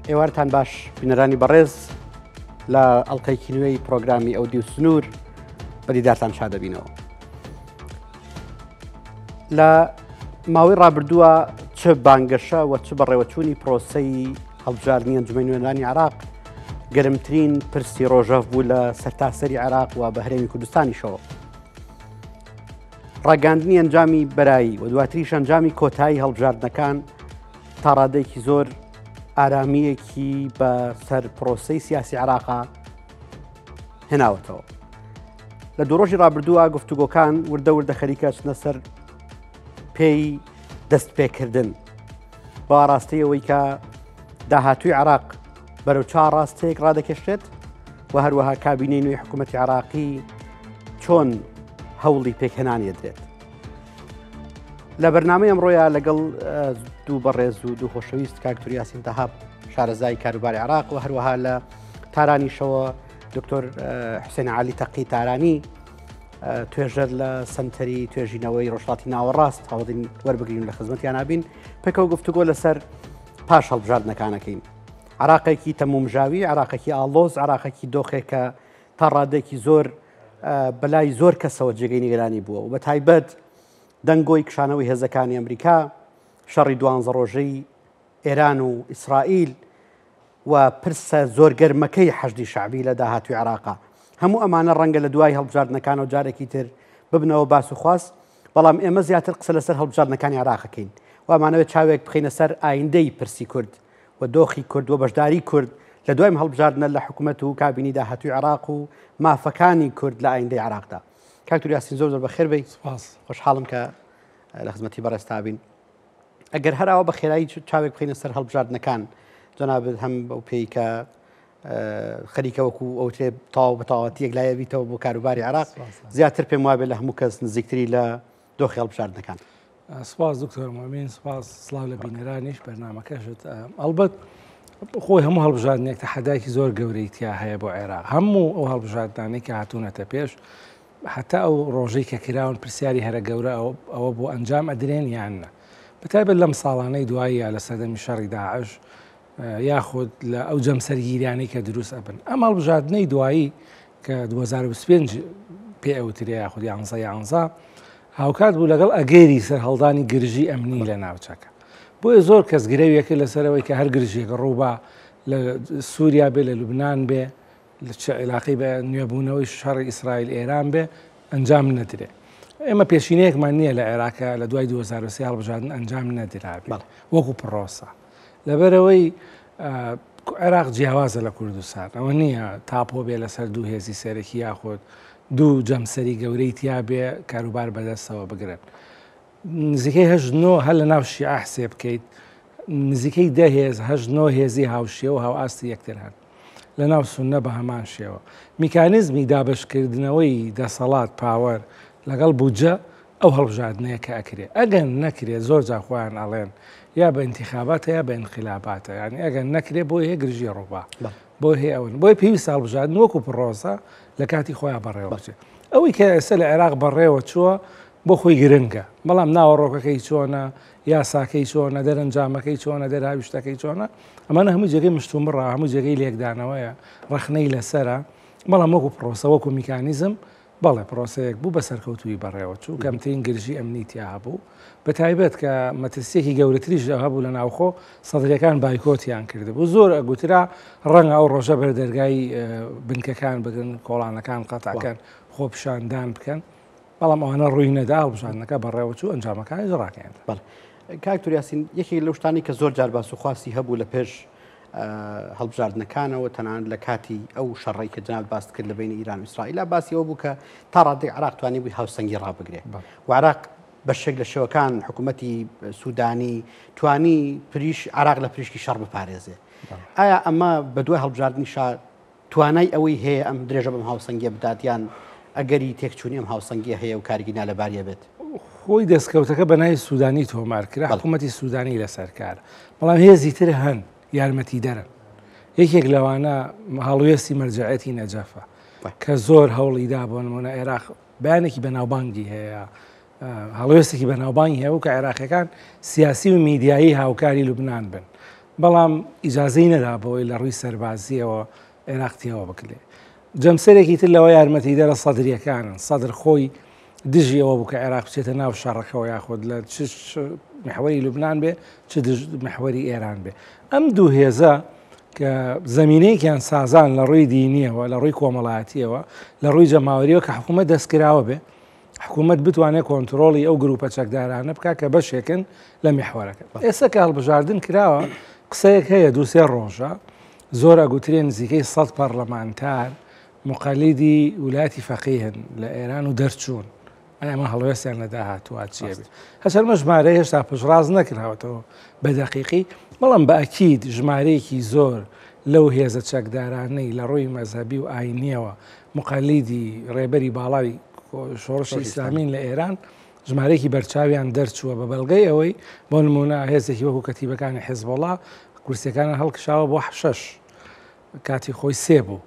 ئێوارتان باش بینەرانی بەڕێز لە ئەڵلقەیەکی نوێی پرۆگرامی ئەو دیو سنوور بە دیدارتان شا دەبینەوە. لە ماوەی ڕابردووە چ بانگەشە و چ بەڕێوەچوونی پرۆسەی هەڵبژاردنی ئەنجومەنی نوێنەرانی عێراق گەرمترین پرسی ڕۆژەڤ بوو لە سەرتاسەری عێراق و بە هەرێمی کوردستانیشەوە. ڕاگەاندنی ئەنجامی بەرایی و دواتریش ئەنجامی کۆتایی هەڵبژاردنەکان تا ڕادەیەکی زۆر ئارامییەکی بە سەر پرۆسەی سیاسی عێراقا هێناوەتەوە. لە دوو ڕۆژی ڕابردووە گفتوگۆکان وردە وردە خەریکە چنە سەر پێی دەست پێکردن بە ڕاستی ئەوەی کە داهاتوی عراق بەرەو چا ڕاستەیەک ڕادەکێشرێت و هەروەها کابینەی نوێی حکوومەتتی عراقی چۆن هەوڵی پێکهێنانی دەدرێت. لە بەرنامەی ئەمڕۆیا لەگەڵ دوو بەڕێز و دوو خۆشەویست کاک توریاسین تەهاب شارەزای کاروباری عراق و هەروەها لە تارانیشەوە دکتۆر حوسێن علی تەقی تارانی توێژەر لە سنتەری توێژینەوەی ڕۆژهەڵاتی ناوەڕاست هەوڵدین وەربگرین لە خزمەتیان نابین پێکەوە گفتوگۆ لەسەر پاش هەڵبژاردنەکانەکەین عراقێکی تەمومژاوی عراقێکی ئاڵۆز عراقێکی دۆخێکە تا ڕادێکی زۆر بەلای زۆر کەسەوە جێگەی نیگەرانی بووە و بە تایبەت دەنگۆی کشانەوەی هێزەکانی ئەمریکا شەڕی دوانزە ڕۆژەی ئێران و ئیسرائیل و پرسە زۆر گەرمەکەی حەشدی شەعبی لە داهاتوی عێراقا. هەموو ئەمانە ڕەنگە لە دوای هەڵبژاردنەکانەوە جارێکی تر ببنەوە باس و خواست، بەڵام ئێمە زیاتر قسە لەسەر هەڵبژاردنەکانی عێراق ئەکەین و ئەمانەوێت چاوێک بخەینە سەر ئایندەی پرسی کورد و دۆخی کورد و بەشداری کورد لە دوایم هەڵبژاردنە لە حکومەت و کابینی داهاتوی عێراق و مافەکانی کورد لە ئایندەی عێراقدا. کاک دوکتور یاسین زۆر زۆر بەخێر بێی. سپاس. خۆشحاڵم کە لە خزمەتی بەڕێزتا بین. ئەگەر هەر ئاوا بە خێرایی چاوێک بخەینە سەر هەڵبژاردنەکان جەنابت هەم بەو پێی کە خەریکە وەکو ئەوترێ تەواو بە تەواوەتی یەکلایە بیتەوە بۆ کاروباری عێراق زیاتر پێم وابێ لە هەموو کەس نزیکتری لە دۆخی هەڵبژاردنەکان. سپاس دکتۆر مۆمین سپاس سڵاو لە بینەرانیش بەرنامەکەشت ئەڵبەت خۆی هەموو هەڵبژاردنێک تەحەدایەکی زۆر گەورەی تیا هەیە بۆ عێراق هەموو ئەو هەڵبژاردنانەی کە هاتوونەتە پێش هەتا ئەو ڕۆژەی کە کراون پرسیاری هەرە گەورە ئەوە بوو ئەنجام ئەدرێن یان نا بەتایبەت لەم ساڵانەی دواییە لە سەردەمی شەڕی داعش یاخود لە ئەو جەمسەرگیریانەی کە دروست ئەبن ئەم هەڵبژاردنەی دوایی کە 2025 پێ ئەوترێ یاخود یانزە یانزە هاوکات بوو لەگەڵ ئەگەری سەرهەڵدانی گرژی ئەمنی لە ناوچەکە بۆیە زۆر کەس گرەویەکە لەسەرەوەی کە هەر گرژێک ڕووبا لە سووریا بێ لە لوبناان بێ چ عیلاقەی بە نوێبوونەوەی شەڕی ئیسرائیل ئێران بێ ئەنجام نەدرێ. ئێمە پێشینەیەکمان نییە لە عێراقە لە دوای 2023 هەڵبژاردن ئەنجام نەدرابێت وەکو پرۆسە. لەبەرەوەی عێراق جیاوازە لە کوردستان ئەوە نییە تاپۆ بێ لەسەر دوو هێزی سەرەکی یاخود دوو جەمسەری گەورەی تیا بێ کاروبار بەدەستەوە بگرن. نزیکەی هەشت نۆ هەر لە ناو شیعە حسێب بکەیت نزیکەی دە هێز هەشت نۆ هێزی هاوشێوە و هاوئاستی یەکتر هەن لە ناو سوننە بە هەمان شێوە میکانیزمی دابەشکردنەوەی دەسەڵات power لەگەڵ بودجە ئەو هەڵبژاردنەیە کە ئەکرێ ئەگەر نەکرێ زۆر جار خۆیان ئەڵێن یا بە ئینتیخاباتە یا بە ئینقلاباتە یعنی ئەگەر نەکرێ بۆی هەیە گرژی ڕووبا بۆی هەیە ئەون بۆی پێویستە هەڵبژاردن وەکو پڕۆسە لە کاتی خۆیان بەڕێوە بچێت ئەوەی کە ئێستا لە عێراق بەڕێوە چووە بۆ خۆی گرنگە، بەڵام ناوەڕۆکەکەی چۆنە، یاساکەی چۆنە، دەرەنجامەکەی چۆنە، دەرهاویشتەکەی چۆنە، ئەمانە هەموو جێگەی مشتومڕە، هەموو جێگەی لێکدانەوەیە، ڕەخنەی لەسەرە، بەڵام وەکو پرۆسە، وەکو میکانیزم، بەڵێ پرۆسەیەک بوو بە سەرکەوتوویی بەڕێوە چوو، کەمترین گرژی ئەمنی تیا هەبوو، بە تایبەت کە مەترسییەکی گەورەتریش هەبوو لە ناوخۆ، سەدرییەکان بایکۆتیان کردبوو، زۆر ئەگوترا ڕەنگە ئەو ڕۆژە بەردەرگای بنکەکان بگرن، کۆڵانەکان قەتعکەن، خۆپیشاندان بکەن. بەڵام ئەوانە ڕووی نەدا، هەڵبژاردنەکە بەڕێوەچوو، ئەنجامەکانیش ڕاگەیەندرا. بەڵێ کاک دکتۆر یاسین، یەکێک لەو شتانەی کە زۆر جار باس و خواسی هەبوو لە پێش هەڵبژاردنەکانەوە، تەنانەت لە کاتی ئەو شەڕەی کە جەنابت باست کرد لە بەینی ئیران و ئیسرائیلا، باسی ئەوە بوو کە تا ڕادەیەک عێراق توانیبووی هاوسەنگی ڕابگرێ و عێراق بە شێک لە شێوەکان حکوومەتی سوودانی توانی پریش عێراق لە پریشکی شەڕ بپارێزێ. ئایا ئەمە بە دوای هەڵبژاردنی شا توانای ئەوەی هەیە ئەم درێژە بەم هاوسەنگیە بدات یان ئەگەری تێکچوونی ئەم هاوسەنگیە هەیە و کارێکی نالەباریە بێت؟ خۆی دەستکەوتەکە بە ناوی سوودانی تۆمار کرا، حکوومەتی سوودانی لەسەر کارە، بەڵام هێزی تر هەن یارمەتیدەرن. یەکێک لەوانە هەڵوێستی مەرجەعیەتی نەجەفە کە زۆر هەوڵی دا، بۆ نموونە عێراق بەیانێکی بەناوبانگی هەیە، هەڵوێستێکی بەناوبانگی هەبوو کە عێراقیەکان سیاسی و میدیایی هاوکاری لوبناان بن. بەڵام ئیجازەی نەدا بەوەی لە ڕووی سەربازییەوە عێراق تێوە بکلێ. جەمسەرێکی تر لەوە یارمەتیدەرە سەدرییەکانن، سەدر خۆی دژی ئەوە بوو کە عێراق بچێتە ناو شەڕەکەوە یاخود لە چ محوەری لوبناان بێ چ دژ محوەری ئێران بێ. ئەم دوو هێزە کە زمینەیەکیان سازان لە ڕووی دینیەوە لە ڕووی کۆمەڵایەتیەوە لە ڕووی جەماوەریەوە کە حکوومەت دەستکراوە بێ حکوومەت بتوانێت کۆنتترۆڵی ئەو گروپە چەکدارانە بکات کە بەشێکن لە میحوەرەکە. ئێستا کە هەڵبژاردن کراوە قسەیەک هەیە دووسێ ڕۆژە زۆر ئەگوترێ نزیکەی 100 پەرلەمانتار مقەلیدی ولایەتی فەقیهن لە ئێران و دەرچوون. ئایا ئەمە هەڵوێستیان لە داهاتووە چییە بێت؟ هەرچەند ئەمە ژمارە هێشتا پشتڕاست نەکراوەتەوە بە دەقیقی، بەڵام بە ئەکید ژمارەیەکی زۆر لەو هێزە چەکدارانەی لە ڕووی مەزهەبی و ئاینییەوە مقەلیدی ڕێبەری باڵای شۆڕشی ئیسلامین لە ئێران ژمارەیەکی بەرچاویان دەرچووە بە بەڵگەی ئەوەی بۆ نمونە هێزێکی وەکو کەتیبەکانی حزبوڵا کورسیەکانیان هەڵکشاوە بۆ شەش کاتی خۆی سێ بوو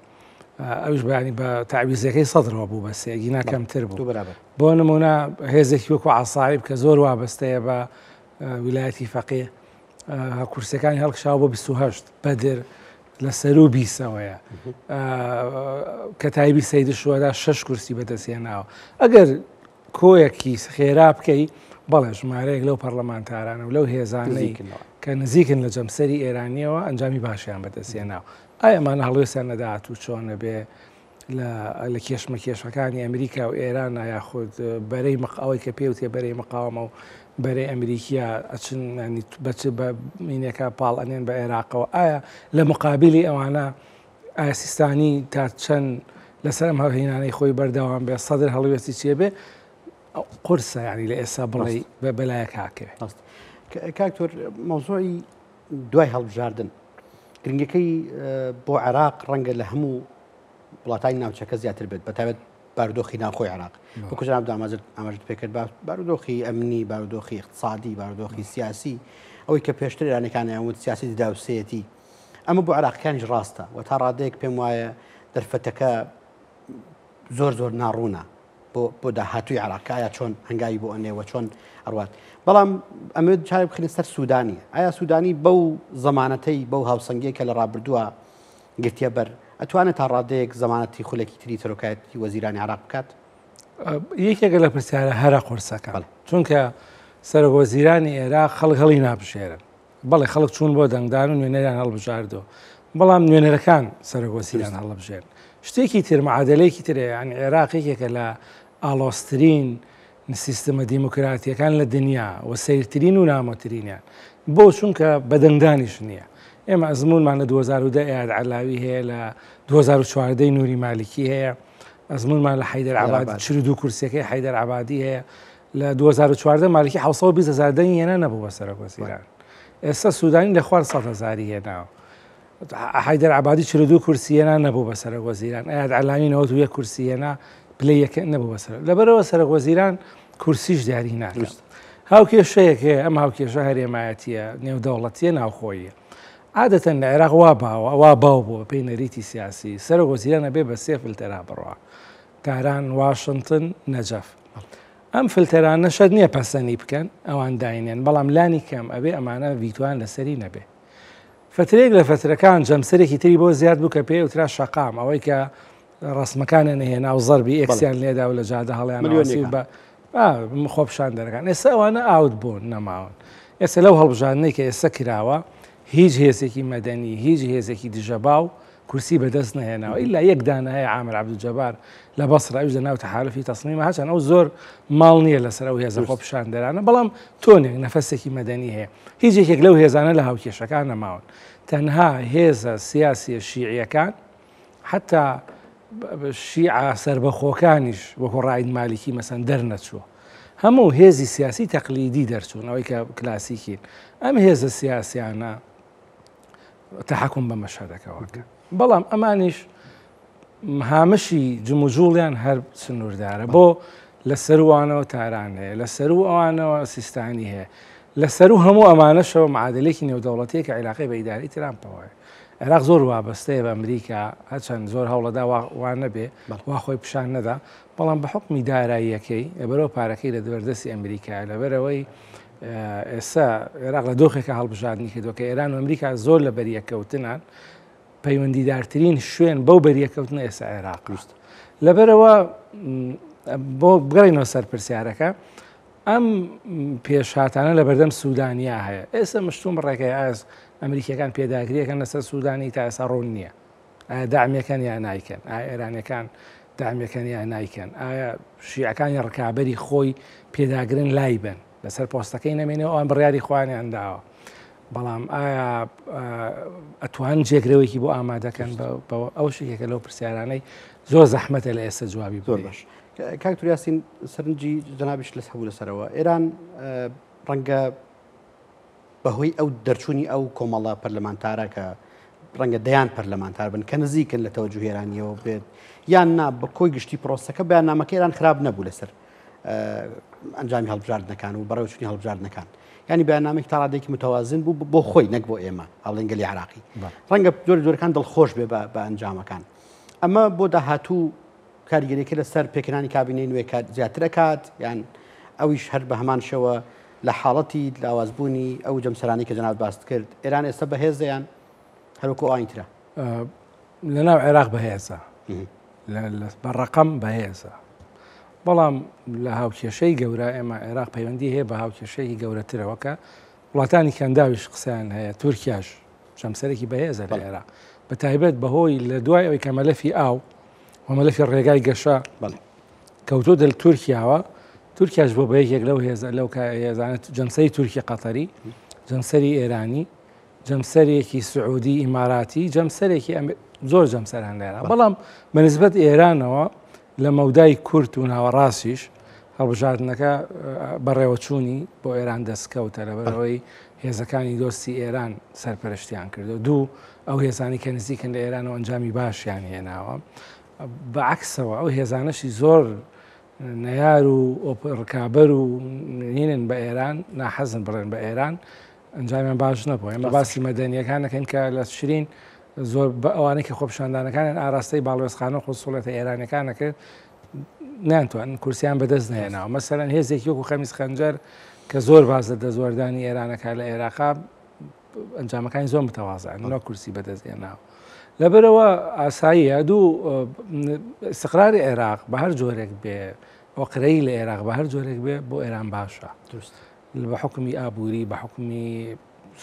ئەوش بەیانی بە تعویزەکەی سەدرەوە بوو بە سێ گینا کەمتر بوو بۆ نمونە هێزێکی وەکو عسایب کە زۆر وابەستەیە بە ویلایەتی فەقیه کورسەکانی هەڵکشاوە بۆ 28 بەدر لە سەرو بیسەوەیە کە تایبی سەید شوەدا شش کورسی بەدەستهێناوە ئەگەر کۆیەکی خێرا بکەی بەڵێ ژمارەیەک لەو پەرلەمانتارانە و لەو هێزانەی کە نزیکن لە جەمسەری ئێرانیەوە ئەنجامی باشیان بەدەستهێناوە ئایا ئەمانە هەڵوێستیان لە داهاتوو چۆنە بێ لە کێشمەکێشەکانی ئەمریکا و ئێران یاخود بەرەی ئەوەی کە پێوتێ بەرەی مقاومە و بەرەی ئەمریکیا ئەچن بەچ بە مینەکە پاڵ ئەنێن بە عێراقەوە ئایا لە مقابلی ئەوانە ئایا سیستانی تا چەند لەسەر ئەم هەڵهێنانەی خۆی بەردەوام بێ سەدر هەڵوێستی چیە بێ قورسە یعنی لە ئێستا بڵێ بە بەلایەک هاکەوێت کاکتۆر مەوزوعی دوای هەڵبژاردن گرنگەکەی بۆ عێراق ڕەنگە لە هەموو وڵاتانی ناوچەکە زیاتر بێت بە تایبەت بارودۆخی ناوخۆی عێراق وەکو جەناب ئاماژەت ئاماژەت پێکرد بارودۆخی ئەمنی بارودۆخی اقتصادی بارودۆخی سیاسی ئەوەی کە پێشتر ئێرانەکانیان وت سیاسی دراوسێتی ئەمە بۆ عێراقیەکانیش ڕاستە و تا ڕادەیەک پێم وایە دەرفەتەکە زۆر زۆر ناڕوونە بۆ بۆ داهاتووی عێراق کە ئایا چۆن هەنگاوی بۆ ئەنێ و چۆن ئەڕوات بەڵام ئەمەوێت چاوی بخەینە سەر سوودانی ئایا سوودانی بەو زەمانەتەی بەو هاوسەنگیە کە لە ڕابردووە گرتیە بەر ئەتوانێت تا ڕادەیەک زەمانەتی خولێکی تری سەرۆکایەتی وەزیرانی عێراق بکات؟ یەکێکە لە پرسیارە هەرە قورسەکان چونکە سەرۆک وەزیرانی عێراق خەڵک هەڵی نابژێرن بەڵێ خەڵک چوون بۆ دەنگدان و نوێنەریان هەڵبژاردووە، بەڵام نوێنەرەکان سەرۆک وەزیران هەڵبژێرن. شتێکی تر معادلەیەکی ترە یعنی عێراق یەکێکە لە ئاڵۆزترین سیستمە دیموکراتیەکان لە دنیا و سەیرترین و نامۆترینیان بۆ چونکە بەدەنگدانیش نییە. ئێمە ئەزمونمان لە 2010 ئیاد عەلاوی هەیە لە 2014 نوری مالکی هەیە ئەزمونمان لە حەیدەر عەبادی 42 کورسیەکەی حەیدەر عەبادی هەیە لە 2014 مالکی 720 هەزار دەنگی هێنا نەبوو بە سەرۆک وەزیران ئێستا سوودانی لە خوار 100 هەزاری هێناوە حیدەر عبادی 42 کورسی هێنا نەبوو بە سەرۆک وەزیران ئەیاد عەلاوی 91 کورسی هێنا پلەی یەکە نەبوو بە سەرۆک لەبەرەوە سەرۆک وەزیران کورسیش دیاری ناکات هاوکێشەیەک هەیە ئەم هاوکێشە هەرێمایەتیە نێودەوڵەتیە ناوخۆیە عادەتەن لە عێراق وا باوە وا باو بووە پێی نەریتی سیاسی سەرۆک وەزیران ئەبێ بە سێ فلتەرا بڕوا تاران، واشنتن، نەجەف. ئەم فلتەرانە شەرت نییە پەسەنی بکەن، ئەوان داینێن، بەڵام لانی کەم ئەبێ ئەمانە ڤیتۆیان لەسەری نەبێ. فترەیەک لە فترەکان جەمسەرێکی تری بۆ زیاد بوو کە پێی ئەوترا شەقام، ئەوەی کە ڕەسمەکانیان ئەهێنا و زەربی ئێکسیان لێدا و لە جادە هەڵیان ئەواسی و بە خۆپیشاندەرەکان. ئێستا ئەوانە out بوون، نەماون. ئێستا لەو هەڵبژاردنەی کە ئێستا کراوە هیچ هێزێکی مەدەنی، هیچ هێزێکی دژەباو کورسی بەدەست نەهێناوە ئیلا یەک دانە هەیە عامر عەبدولجەبار لە بەسرە ئەویش لە ناو تەحالفی تەسمیمە هەرچەند ئەو زۆر ماڵ نییە لەسەر ئەو هێزە خۆپیشاندەرانە بەڵام تۆنێک نەفەسێکی مەدەنی هەیە هیچ یەکێک لەو هێزانە لە هاوکێشەکان نەماون تەنها هێزە سیاسیە شیعیەکان حتا شیعە سەربەخۆکانیش وەکو ڕائید مالیکی مەسەن دەرنەچووە هەموو هێزی سیاسی تەقلیدی دەرچوون ئەوەی کە کلاسیکین ئەم هێزە سیاسیانە تەحەکوم بە مەشهەدەکەوە کە بەڵام ئەمانیش هامشی جموجوڵیان هەر سنووردارە بۆ لە سەروانەوە تاران هەیە لە سەرو ئەوانەوە سیستانی هەیە لە سەرو هەموو ئەمانەشەوە معادلێکی نێودەوڵەتیە کە عیلاقەی بە ئیداری ترامپەوە عێراق زۆر وابەستەیە بە ئەمریکا هەرچەند زۆر هەوڵەدا وا نەبێ وا خۆی پیشان نەدا بەڵام بە حکمی داراییەکەی لەبەرەوە پارەکەی لە دەبەردەستی ئەمریکا لەبەرەوەی ئێستا عێراق لە دۆخێکە هەڵبژاردنی کردووە کە ئێران و ئەمریکا زۆر لە بەریەککەوتنان، پەیوەندیدارترین شوێن بەو بەریەککەوتنە ئێستا عێراق. لەبەرەوە بۆ بگەڕێینەوە سەر پرسیارەکە، ئەم پێشهاتانە لە بەردەم سوودانیا هەیە. ئێستا مشتوم ڕێکەی ئاز ئەمریکیەکان پێداگریەکەن لەسەر سوودانی تا ئێستا ڕوون نییە. ئایا دەعمیەکەن یا نایکەن؟ ئایا ئێرانیەکان دەعمیەکەن یا نایکەن؟ ئایا شیعەکانی ڕکابەری خۆی پێداگرن لای بن لەسەر پۆستەکەی نەمێنێ؟ ئەوان بڕیاری خۆیانیان داوە، بەڵام ئایا ئەتوان جێگرەوەیکی بۆ ئامادەکەن؟ بەوە ئەو شتێکە لەو پرسیارانەی زۆر زەحمەتە لە ئێستا جوابی زۆر باش. کاک توریاسین، سەرنجی جەنابیش لەس هەبوو لەسەرەوە ئێران ڕەنگە بەهۆی ئەو دەرچوونی ئەو کۆمەڵە پەرلەمانتارە کە ڕەنگە دەیان پەرلەمانتار بن کە نزیکن لە تەوەجوهی ئێرانیەوە بێت یان نا، بە کۆی گشتی پرۆسەکە بەیاننامەکە ئێران خراپ نەبوو لەسەر ئەنجامی هەڵبژاردنەکان و بەڕێوەچوونی هەڵبژاردنەکان، ینی بەیاننامێک تا ڕادێکی متوازن بوو بۆ خۆی نەک بۆ ئێمە ئەڵێن گەلی عراقی. ڕەنگە زۆر زۆرەکان دڵخۆش بێ بە ئەنجامەکان. ئەمە بۆ داهاتوو کاریگەریەکە لەسەر پێکهێنانی کابینەی نوێ کات زیاتر ئەکات یان ئەویش هەر بە هەمان شێوە لە حاڵەتی لاوازبوونی ئەو جەمسەرانەی کە جەنابت باست کرد ئێران ئێستا بەهێزە یان هەروەکو ئەوانی ترە؟ لەناو عێراق بەهێزە، بە ڕەقەم بەهێزە، بەڵام لە هاوکێشەی گەورە ئێمە عێراق پەیوەندی هەیە بە هاوکێشەیەکی گەورەترەوە کە وڵاتانی کەنداویش قسەیان هەیە، تورکیاش جەمسەرێکی بەهێزە لە عێراق، بە تایبەت بەهۆی لە دوای ئەوەی کە مەلەفی ئاو و مەلەفی ڕێگای گەشە کەوتۆ دەل تورکیاوە، تورکیاش بۆ بە یەکێک لەو هێزە لەو هێزانە، جەمسەری تورکی قەتەری، جەمسەری ئێرانی، جەمسەرێکی سعودی ئیماراتی، جەمسەرێکی زۆر جەمسەران لێرە، بەڵام بە نسبەت ئێرانەوە لە مەودای کورت و ناوەڕاستیش هەڵبژاردنەکە بەڕێوەچوونی بۆ ئێران دەستکەوتە، لەبەرەوەی هێزەکانی دۆستی ئێران سەرپەرشتیان کردو، دوو ئەو هێزانی کە نزیکن لە ئێران و ئەنجامی باشیان هێناوە. بە عەکسەوە ئەو هێزانەشی زۆر نەیار و ڕکابەر و نینن بە ئێران، ناحەزن بڵێن بە ئێران، ئەنجامیان باش نەبوو. ئێمە باسی مەدەنیەکان نەکەین کە لە شرین زۆر بە ئەوانەی کە خۆپیشاندانەکانیان ئاراستەی باڵوێزخانە و قونسوڵێتە ئێرانەکان نەکرد نانتوان کورسیان بەدەست نهێناوە. مەسەلەن هێزێکی وەکو خەمیس خەنجەر کە زۆر باز لە دەستوەردانی ئێرانەکە لە عێراقا، ئەنجامەکانی زۆر متەوازعن، نۆ کورسی بەدەست هێناوە. لەبەرەوە ئاساییە دوو استقراری عێراق بە هەر جۆرێک بێ، ئۆقرەی لە عێراق بە هەر جۆرێک بێ بۆ ئێران باشە، بە حکومی ئابووری، بە حکومی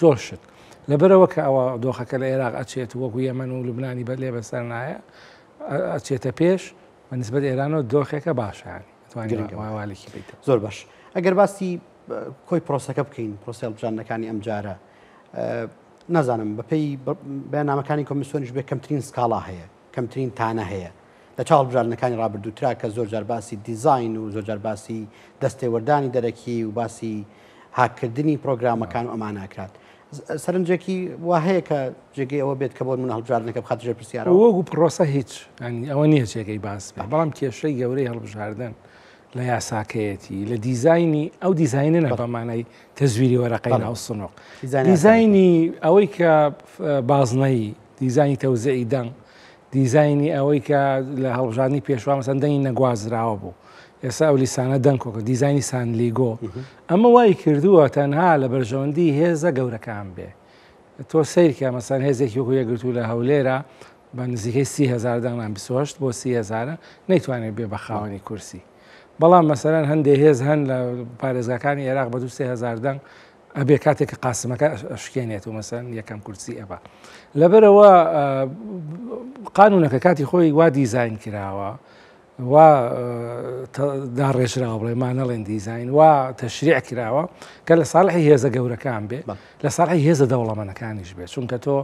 زۆر شت. لەبەرەوە کە ئەوە دۆخەکە لە عێراق ئەچێت وەکو یەمەن و لوبنانی بە لێ بەسەر نایە ئەچێتە پێش، بە نسبەت ئێرانەوە دۆخێکە باشە، والێکی بیت. زۆر باش. ئەگەر باسی کۆی پرۆسەکە بکەین، پرۆسەی هەڵبژاردنەکانی ئەمجارە، نازانم بەپێی بەیاننامەکانی کۆمیسیۆنیش بێ کەمترین سکاڵا هەیە، کەمترین تانە هەیە لە چاو هەڵبژاردنەکانی ڕابردووترا کە زۆر جار باسی دیزاین و زۆر جار باسی دەستێوەردانی دەرەکی و باسی هاککردنی پرۆگرامەکان و ئەمانە ئەکرات. سەرنجێکی وا هەیە کە جێگەی ئەوە بێت کە بۆ من هەڵبژاردنەکە بخاتە ژێر پرسیارەوە؟ وەکو پرۆسە هیچ ئەوە نییە جێگەی باس بێت، بەڵام کێشەی گەورەی هەڵبژاردن لە یاساکەیەتی، لە دیزاینی ئەو دیزاینە نە بە مانای تەزویری وەرەقەی ناو سنوق، دیزاینی ئەوەی کە بازنەیی، دیزاینی تەوزیعی دەنگ، دیزاینی ئەوەی کە لە هەڵبژاردنی پێشوا مەسەن دەنگی نەگوازراوە بوو، ئێستا ئەو لیسانە دەنگ کۆکە، دیزاینی سانلیگۆ، ئەمە وای کردووە تەنها لە بەرژەوەندی هێزە گەورەکان بێ. تۆ سەیرکە مەسەن هێزێکی وەکو یەکگرتوو لە هەولێرە بە نزیکەی 30,000 دەنگان، 28 بۆ 30,000 نەیتوانێت بێ بە خاوەنی کورسی. بەڵام مەسەلەن هەندێک هێز هەن لە پارێزگاکانی عێراق بە 2-3 هزار دەنگ ئەبێ کاتێک کە قاسمەکە ئەشکێنێت و مەسەن یەکەم کورسی ئەبا. لەبەرەوە قانونەکە کاتی خۆی وا دیزاین کراوە، وا داڕێژراوە، بڵێ مانەڵێن دیزاین، وا تەشریع کراوە کە لە ساڵحی هێزە گەورەکان بێ، لە ساڵحی هێزە دەوڵەمەنەکانیش بێ، چونکە تۆ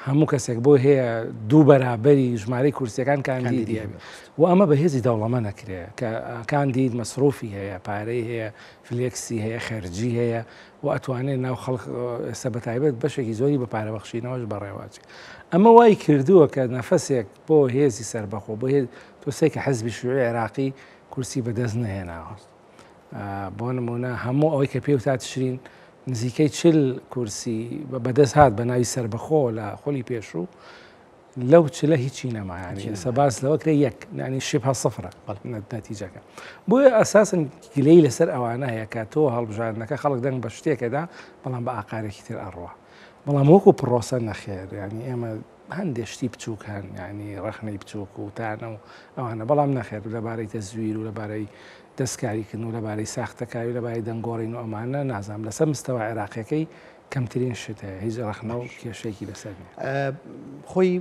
هەموو کەسێک بۆ هەیە دوو بەرابەری ژمارەی کورسیەکان کاندیدی هەبێ و ئەمە بە هێزی دەوڵەمە نەکرێ کە کاندید مەسروفی هەیە، پارەی هەیە، فلێکسی هەیە، خەرجی هەیە و ئەتوانێت ناو خەڵک ئێستا بە تایبەت بەشێکی زۆری بە پارە بەخشینەوەش بەڕێوەچێ. ئەمە وای کردووە کە نەفەسێک بۆ هێزی سەربەخۆ، بۆ هێز تۆ سێکە حزبی شیوعی عێراقی کورسی بەدەست نەهێناوە. بۆ نمونە هەموو ئەوەی کە پێوتا تشرین نزیکەی 40 کورسی بەدەست هات بە ناوی سەربەخۆ لە خۆلی پێشوو. لەو چلە هیچی نەما یانی ئێستا باس لەوە کرێ یەک یانی شبه سفرە نەتیجەکە بۆیە ئەساسن گلەی لەسەر ئەوانە هەیە کە تۆ هەڵبژاردنەکە خەڵک دەنگ بە شتێکەدا بەڵام بە ئاقارێکی تر ئەڕوا بەڵام وەکو پرۆسە نەخێر ینی ئێمە هەندێک شتی بچووک هەن ینی ڕەخنەی بچووک و تانە و ئەوانە بەڵام نەخێر لەبارەی تەزویر و لەبارەی دەستکاریکردن و لەبارەی ساختەکاری و لەبارەی دەنگۆڕین و ئەمانە نازانم لەسەر مستەوا عێراقیەکەی کەمترین شت هەیە هیچ ڕەخنە و کێشەیەکی لەسەر نیە. خۆی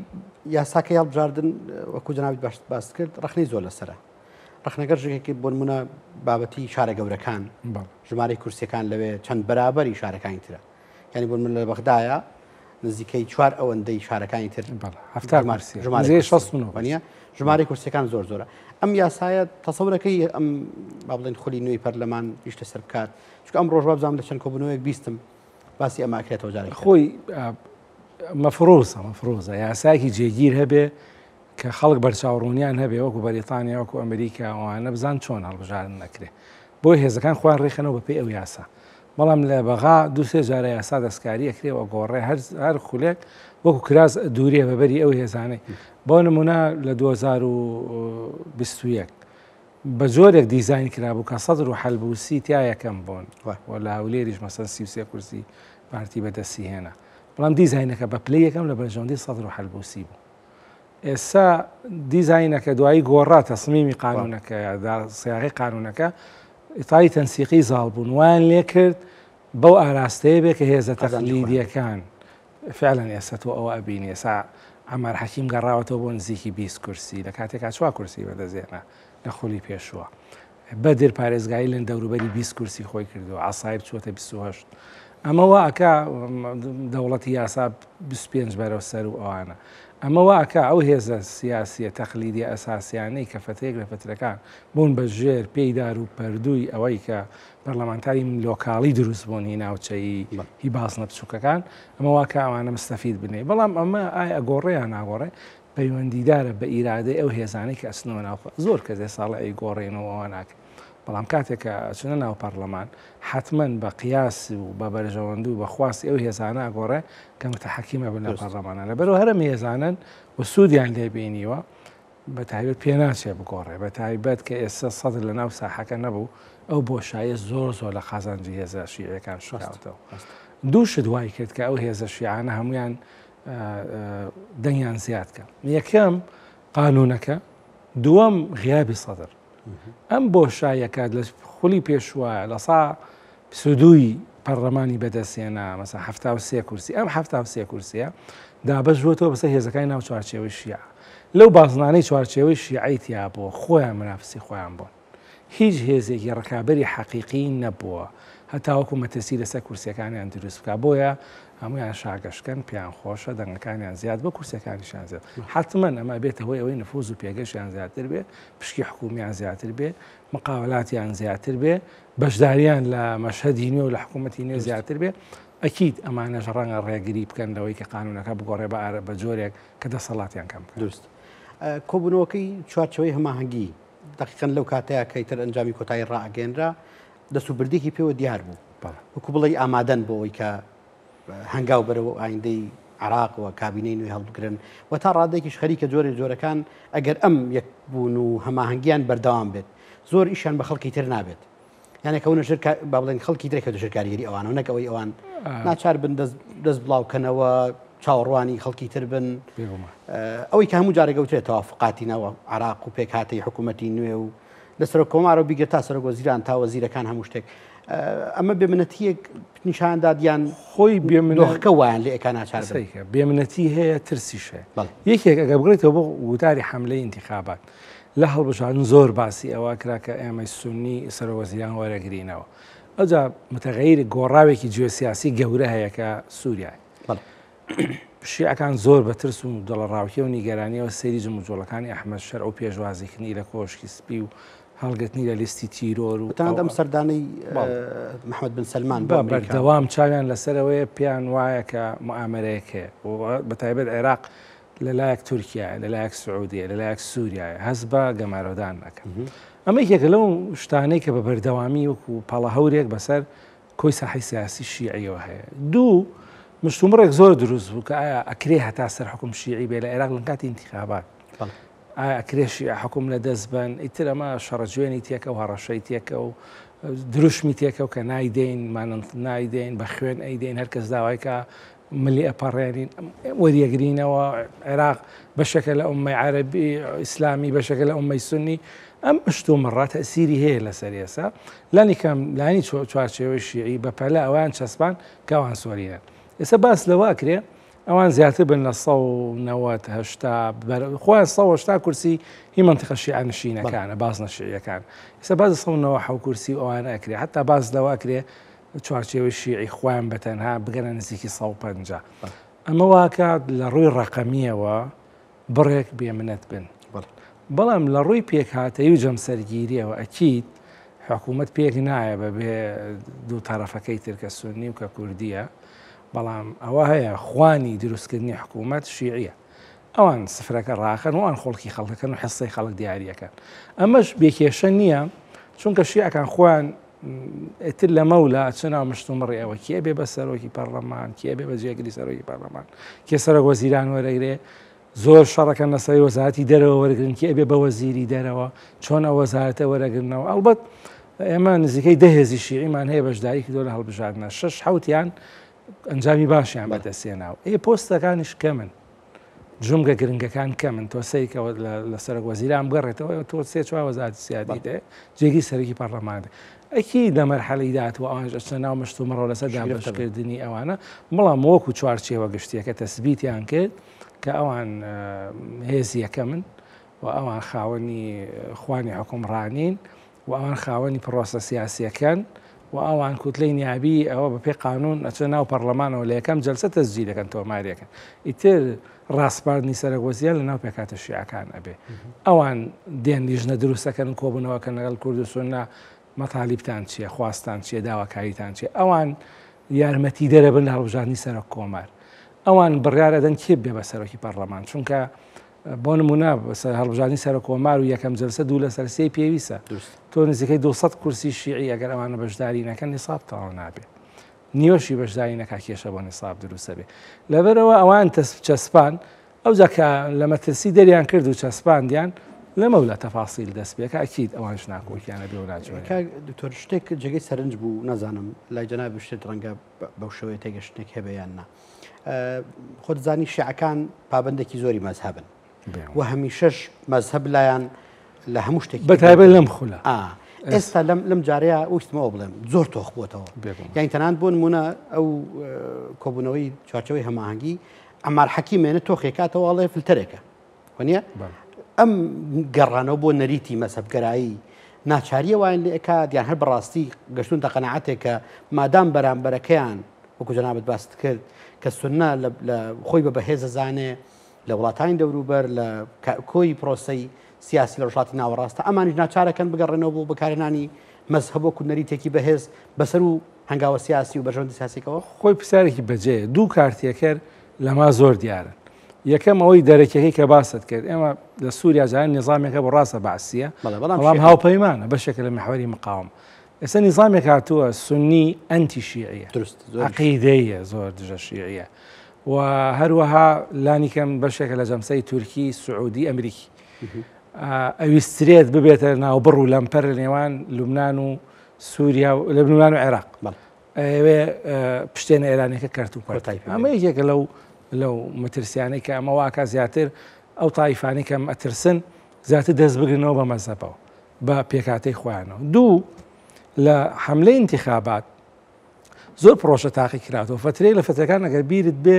یاساکەی هەڵبژاردن وەکو جەنابت باش باست کرد ڕەخنەی زۆر لەسەرە ڕەخنەگەر ژێکی بۆ نمونە بابەتی شارە گەورەکان ژمارەی کورسیەکان لەوێ چەند بەرابەری شارەکانی ترە یعنی بۆ من لە بەغدایە نزیکەی چوار ئەوەندەی شارەکانی تر ژمارە ژمارەی کورسیەکان زۆر زۆرە ئەم یاسایە تەسەورەکەی ئەم با بڵێن خولی نوێی پەرلەمان ئیش لەسەر بکات چونکە ئەم ڕۆژ وابزانم لە چەند کۆبوونەوەیەک بیستم باسی ئەمە ئەکرێتەوە جارێک خۆی مەفرۆزە مەفرۆزە یاسایەکی جێگیر هەبێ کە خەڵک بەرچاوڕوونیان هەبێ وەکو بەریتانیا وەکو ئەمریکا ئەوانە بزان چۆن هەڵبژاردن نەکرێ بۆی هێزەکان خۆیان ڕێخەنەوە بەپێی ئەو یاسا بەڵام لە بەغا دوو سێ جارە یاسا دەستکاری ئەکرێ و گۆڕێ هەر هەر خولێک وەکو کراس دوورێ بەبەری ئەو هێزانەی بۆ نمونە لە 2021 بە جۆرێک دیزاین کرابوو کە سەدر و حەلبوسی تیا یەکەم بوون و لە هەولێریش مەسەن 33 کورسی پارتی بەدەستی هێنا بەڵام دیزاینەکە بە پلەی یەکەم لە بەرژەوەندی سەدر و حەلبوسی بوو ئێستا دیزاینەکە دوایی گۆڕا تەسمیمی قانونەکە سیاغی قانونەکە ئیتاری تەنسیقی زاڵ بوون وایان لێ کرد بەو ئاراستەیە بێ کە هێزە تەقلیدیەکان فعلا ئێستا تۆ ئەوە ئەبینی ئێستا عەمار حەکیم گەڕاوەتەوە بۆ نزیکی 20 کورسی لە کاتێکا چوار کورسی بەدەستهێنا لە خولی پێشووە بەدر پارێزگاری لە دەوروبەری 20 کورسی خۆی کردووە عەسایب چووەتە 28 ئەمە وا ئەکا دەوڵەتی یاسا 25 بەرەو سەر و ئەوانە ئەمە وا ئەکا ئەو هێزە سیاسیە تەقلیدیە ئەساسیانەی کە فترێک لە فترەکان بوون بە ژێر پێی دار و پەردووی ئەوەی کە پەرلەمانتاری لۆکاڵی دروست بوون هی ناوچەیی هی بازنە بچووکەکان ئەمە وا کە ئەوانە مستەفید بنێ بەڵام ئەمە ئایا ئەگۆڕێ یان ناگۆڕێ پەیوەندیدارە بە ئیرادەی ئەو هێزانەی کە ئەچنەوە ناو زۆر کەس ئێستا ئەڵێ ئەیگۆڕین و ئەوە ناکەین بەڵام کاتێک کە ئەچنە ناو پەرلەمان حتمما بە قیاس و بە بەرژەوەندی و بە خواستی ئەو هێزانە ئەگۆڕێ کە متحەکیمە بن لە پەرلەمانە لەبەرەوە هەرم هێزانن و سوودیان لێ بینیوە بە تایبەت پێناچێ بگۆڕێ، بە تایبەت کە ئێستا سەدر لە ناو ساحەکە نەبوو، ئەو بۆشاییە زۆر زۆر لە قازانجی هێزە شیعیەکان شکاوەتەوە. دوو شت وای کرد کە ئەو هێزە شیعانە هەمویان دەنگیان زیاد کە. یەکەم قانونەکە، دووەم غیابی سەدر. ئەم بۆشاییە کە لە خولی پێشووە لە سا سودووی پەرلەمانی بەدەستهێنا، مەسەن 73 کورسی، ئەم 73 کورسیە دابەش بووەتەوە بەسەر هێزەکانی ناو چوارچێوەی شیعە. لەو بازنانەی چوارچێوەی شیعەی تیا بووە، خۆیان منافسی خۆیان بوون. هیچ هێزێکی ڕکابەری حەقیقی نەبووە هەتاوەکو مەترسی لەسەر کورسیەکانیان دروست بکا. بۆیە هەموویان شاگەشکەن، پێیان خۆشە، دەنگەکانیان زیاد بووە، کورسیەکانیشیان زیاد. حەتمەن ئەمە ئەبێتە هۆی ئەوەی نفوز و پێگەشیان زیاتر بێ، پشکی حکوومیان زیاتر بێ، مقاولاتیان زیاتر بێ، بەشداریان لە مەشهەدی نوێ و لە حکوومەتی نوێ زیاتر بێ، ئەکید ئەمانەش ڕەنگە ڕێگری بکەن لەوەی کە قانوونەکە بگۆڕێ بە بە جۆرێک کە دەسەڵاتیان کەم بکات. دروست. کۆبوونەوەکەی چوارچێوەی هەماهەنگی دەقیقەن لەو کاتەیە کە ئیتر ئەنجامی کۆتایی ڕائەگەیەنرا، دەست و بردێکی پێوە دیار بوو. وەکو بڵێی ئامادەن بۆ ئەوەی کە هەنگاو بەرەو ئایندەی عێراق و کابینەی نوێ هەڵبگرن و تا ڕادەیەکیش خەریکە جۆرێ جۆرەکان ئەگەر ئەم یەکبوون و هەماهەنگیان بەردەوام بێت زۆر ئیشیان بە خەڵکی تر نابێت یانە کەونە ژێر با بڵێن خەڵکی ترێک کەوتە ژێر کاریگەری ئەوانەوە نەک ئەوەی ئەوان ناچار بن دەست بڵاوکەنەوە چاوەڕوانی خەڵکی تر بن ئەوەی کە هەموو جارێک گەوترێت تەوافقاتی ناو عراق و پێکهاتەی حکوومەتی نوێ و لە سەرۆک کۆمارەوە بیگرە تا سەرۆک وەزیران تا وەزیرەکان هەموو شتێک ئەمە بێمنەتیەک نیشاندات یان خۆی بێمنەکە وایان لێ ئەکا ناچار بێمنەتی هەیە ترسیش هەیە یەکێک ئەگە بگرێتەوە بۆ وتاری حملەی انتخابات لە هەڵبژاردن زۆر باسی ئەوە کرا کە ئێمەی سنی سەرۆک وەزیران وەرەگرینەوە ئەوجا متغیر گۆڕاوێکی جیۆسیاسی گەورە هەیە کە سووریای شیعەکان زۆر بە ترس و دڵەڕاوکێ و نیگەرانیەوە سەیری جموجۆڵەکانی ئەحمەد شەرع و پێشوازیکردنی لە کۆشکی سپی و هەڵگرتنی لە لیستی تیرۆر و تەنانەت ئەم سەردانەی محەمەد بن سەلمان بۆ ئەمریکا. بەردەوام چاویان لەسەرەوەیە، پێیان وایە کە موئامەرەیەک هەیە و بە تایبەت عێراق لە لایەک تورکیایە، لە لایەک سعودیە، لە لایەک سووریایە، هەست بە گەمارۆدان ئەکەن. ئەمە یەکێکە لەو شتانەی کە بە بەردەوامی وەکو پەڵەهەورێک بەسەر کۆی ساحەی سیاسی شیعیەوە هەیە. دوو، مشتومڕێک زۆر دروست بوو کە ئایا ئەکرێ هەتا سەر حکوم شیعی بێ لە عێراق لە کاتی انتخابات ئایا ئەکرێ شیعە حکوم لە دەست بن ئیتر ئەمە شەڕەجوێنی تێکە و هەڕەشەی تێکە و دروشمی تێکە و کە نایدەین مانند نایدەین بە خوێن ئەیدەین هەر کەس داوای کە ملی ئەپەڕێنین وەریەگرینەوە عێراق بەشێکە لە ئومەی عەرەبی ئیسلامی بەشێکە لە ئومەی سنی ئەم مشتومڕە تەسیری هەیە لەسەر ئێسا لانی کەم لانی چوارچێوەی شیعی بە پەلە ئەوان چەسپان کەوان سۆرینە ئێستا باس لەوە ئەکرێ ئەوان زیاتر بن لە 190 هەشتا خۆیان 180 کورسی هی منطقە شیعە نشینەکانە بازنە شیعیەکان ئێستا باز 197 کورسی و ئەوانە ئەکرێ حتا باس لەوە ئەکرێ چوارچێوەی شیعی خۆیان بە تەنها بگەنە نزیکی 150 ئەمە واکات لە ڕووی ڕەقەمیەوە بڕێک بێمنەت بن. بەڵام لە ڕووی پێکهاتەیی و جەمسەرگیریەوە ئەکید حکوومەت پێک نایە بەبێ دوو تەرەفەکەی تر کە سوننی و کە کوردیە، بەڵام ئەوە هەیە خوانی دروستکردنی حکوومەت شیعیە. ئەوان سفرەکە ڕاخەن و ئەوان خۆڵکی خەڵکەکەن و حسەی خەڵک دیاریەکەن. ئەمەش بێکێشە نییە چونکە شیعەکان خۆیان ئیتر لەمەولا ئەچنە ناو مشتومڕی ئەوە کێ بێ بە سەرۆکی پەرلەمان، کێ بێ بە جێگری سەرۆکی پەرلەمان، کێ سەرۆک وەزیران وەرەگرێ، زۆر شەڕەکەن لەسەری وەزارەتی دەرەوە وەرگن، کێ بێ بە وەزیری دەرەوە، چۆن ئەو وەزارەتە وەرەگرنەوە. ئەڵبەت ئێمە نزیکەی 10 هێزی شیعیمان هەیە بەشداری کردووە لە هەڵبژاردنە، شەش حەوتیان ئەنجامی باشیان بەدەستهێناوە. ئێ پۆستەکانیش کەمن. جومگە گرنگەکان کەمن تۆ سەیرکەوە لە سەرۆک وەزیران بگەڕێتەوە تۆ سێ چوار وەزارەتی سیادی دێ جێگری سەرەکی پەرلەمان دێ ئەکی لە مەرحەلەی داهاتوو ئەوانش ئەچنە ناو مشتومڕەوە لەسەر دابەشکردنی ئەوانە بەڵام وەکو چوارچێوە گشتیەکە تەسبیتیان کرد کە ئەوان هێزی یەکەمن و ئەوان خاوەنی خوانی حکومڕانین و ئەوان خاوەنی پرۆسە سیاسیەکەن و ئەوان کوتلەی نیابی ئەوە بە پێی قانون ئەچنە ناو پەڕلەمانەوە لە یەکەم جەلسە تەسجیل ئەکەن تۆماری ئەکەن ئیتر ڕاسپاردنی سەرەک وەزیران لە ناو پێکهاتە شیعەکان ئەبێ ئەوان دێن لیژنە دروست ئەکەن و کۆبوونەوەکەن لەگەڵ کورد و سوننە مەتالیبتان چییە خواستان چییە داواکاریتان چییە ئەوان یارمەتیدەرە بن لە هەڵبژاردنی سەرۆک کۆمار ئەوان بڕیار ئەدەن کێ بێ بە سەرۆکی پەرلەمان چونکە بۆ نمونە هەڵبژاردنی سەرۆک کۆمار و یەکەم جەلسە دوو لەسەر سێی پێویستە تۆ نزیکەی 200 کورسی شیعی ئەگەر ئەوانە بەشداری نەکەن نیساب تەواو نابێ نیوەشی بەشداری نەکا کێشە بۆ نیساب دروستە بێ لەبەرەوە ئەوان چەسپان ئەو جاکە لە مەترسی دەریان کرد و چەسپاندیان لەمەولا تەفاسیل دەست پێکە ئەکید ئەوانش ناکۆکیانە بێ و ناجۆرە. کاک دکتۆر شتێک جێگەی سەرنج بوو نازانم لای جەنابی شتێک ڕەنگە بەو شێوەیە تێگەشتنێک هەبێ یان نا. خۆت زانی شیعەکان پابەندێکی زۆری مەزهەبن و هەمیشەش مەزهەب لایەن لە هەموو شتێک بەتایبەت لەم خولە ئێستا لەم لەم جارەیە ویستمەوە بڵێم زۆر تۆخ بووتەوە یان تەنان بۆ نمونە ئەو کۆبوونەوەی چوارچەوەی هەماهەنگی ئەمار حەکیمێنە تۆخێکاتەوە ئەڵێ فلتەرێکە وەنیە ئەم گەڕانەوە بۆ نەریتی مەزهەبگەرایی ناچاریە وایان لێ ئەکات یان هەر بەڕاستی گەشتونتە قەناعەتێک کە مادام بەرامبەرەکەیان وەکو جەنابت باست کرد کە سوننە لە خۆی بە بەهێزە زانێ لە وڵاتانی دەوروبەر لە کۆی پرۆسەی سیاسی لە ڕۆژهەڵاتی ناوەڕاستە ئەمانیش ناچارەکەن بگەڕێنەوە بۆ بەکارهێنانی مەزهەب وەکو نەریتێکی بەهێز بەسەر و هەنگاوە سیاسی و بەرژەوەندی سیاسیکەوە؟ خۆی پرسیارێکی بەجێیە دوو کارتێکەر لەما زۆر دیارن یەکەم ئەوەی دەرەکیەکەی کە باست کرد ئێمە لە سووریا جاران نیزامێکە بۆ ڕاستە بەعسیە بەڵام هاوپەیمانە بەشێکە لە محوەری مقاوم ئێستا نیزامێک هاتووە سنی ئەنتی شیعیە درست عقیدەیە زۆر دژە شیعیە و هەروەها لانی کەم بەشێکە لە جەمسەی تورکی سعودی ئەمریکی ئەویسترێت ببێتە ناوبڕ و لەمپەر لە نێوان لوبناان و سووریا و لە لوبناان و عێراق ئەیەوێ پشتێنە ئێرانیەکە کەرت و پەرت ئەمە یەکێکە لەو لەو مەترسیانەی کە ئەمە واکە زیاتر ئەو تایفانی کەم ئەترسن زیاتر دەست بگرنەوە بە مەزەبەوە بە پێکاتەی خۆیانەوە دوو لە حملەی انتخابات زۆر پرۆژە تاقی کراتەوە فترەی لە فترەکان ئەگەر بیرت بێ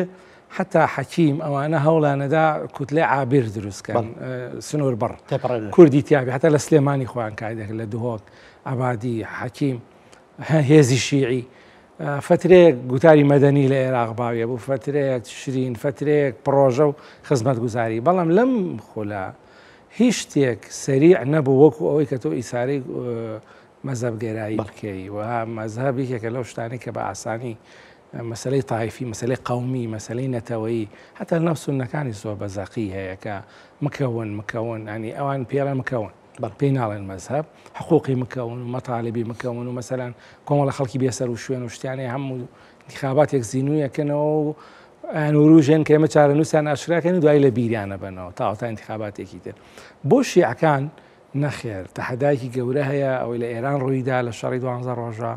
حتا حەکیم ئەوانە هەوڵانەدا کوتلەی عابر دروستکەن سنوور بڕ کوردی تیابی حتا لە سلێمانی خۆیان کاری دەکرد لە دهۆک عبادی حەکیم هێزی شیعی فترەیەک گوتاری مەدەنی لە عێراق باویە بوو فترەیەک شرین فترەیەک پڕۆژە و خزمەتگوزاری بەڵام لەم خولە هیچ شتێک سەریع نەبوو وەکو ئەوەی کە تۆ ئیسارەی مەزهەبگەرایی بکەی و مەزهەب یەکێکە لەو شتانەی کە بە ئاسانی مەسلەی تایفی مەسلەی قومی مەسلەی نەتەوەیی هەتا لەناو سوننەکانی زۆر بە زەقی هەیە کە مکەون مکەون ئەنی ئەوان پێڵێن مکەون پێی ناڵێن مەزهەب حقوقی مکەون و مەتالبی مکەون و مەسەلەن کۆمەڵە خەڵکی بێسەر و شوێن و شتیانەیە هەموو انتخاباتێک زینوویەکەنەوە و ئەیانوروژێن کە ئێمە چارەنووسیان ئاشکراکەن و دوایی لە بیریانە بەنەوە تاوەتا انتخاباتێکی تر. بۆ شیعەکان نەخێر، تەحەدایەکی گەورە هەیە، ئەوەی لە ئێران ڕوویدا لە شەڕی دوانزە ڕۆژە،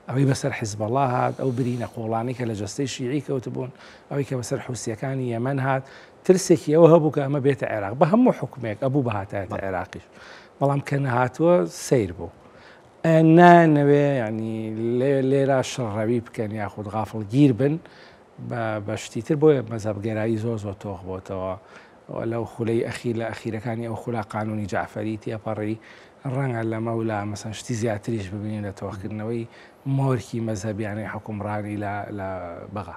ئەوەی بەسەر حیزبەڵا هات، ئەو برینە قووڵانەی کە لە جەستەی شیعی کەوتبوون، ئەوەی کە بەسەر حوسییەکانی یەمەن هات، ترسێکی ئەوە هەبوو کە ئەمە بێتە عێراق، بە هەموو حوکمێک ئەبوو بهاتایەتە عێراقیش، بەڵام کە نەهاتووە سەیر بوو. نایانەوێ یانی لێرە شڕڕەوی بکەن یاخود غافڵگیر بن بە شتی تر، بۆیە مەزهەبگەرایی زۆر زۆر تۆخ بۆتەوە. لەو خولەی ئەخیر لە ئەخیرەکانی ئەو خولا قانونی جەعفەری تێپەڕی، ڕەنگە لەمەولا مەسەن شتی زیاتریش ببینین لە تۆخکردنەوەی مۆرکی مەزهەبیانەی حوکمڕانی لە بەغا.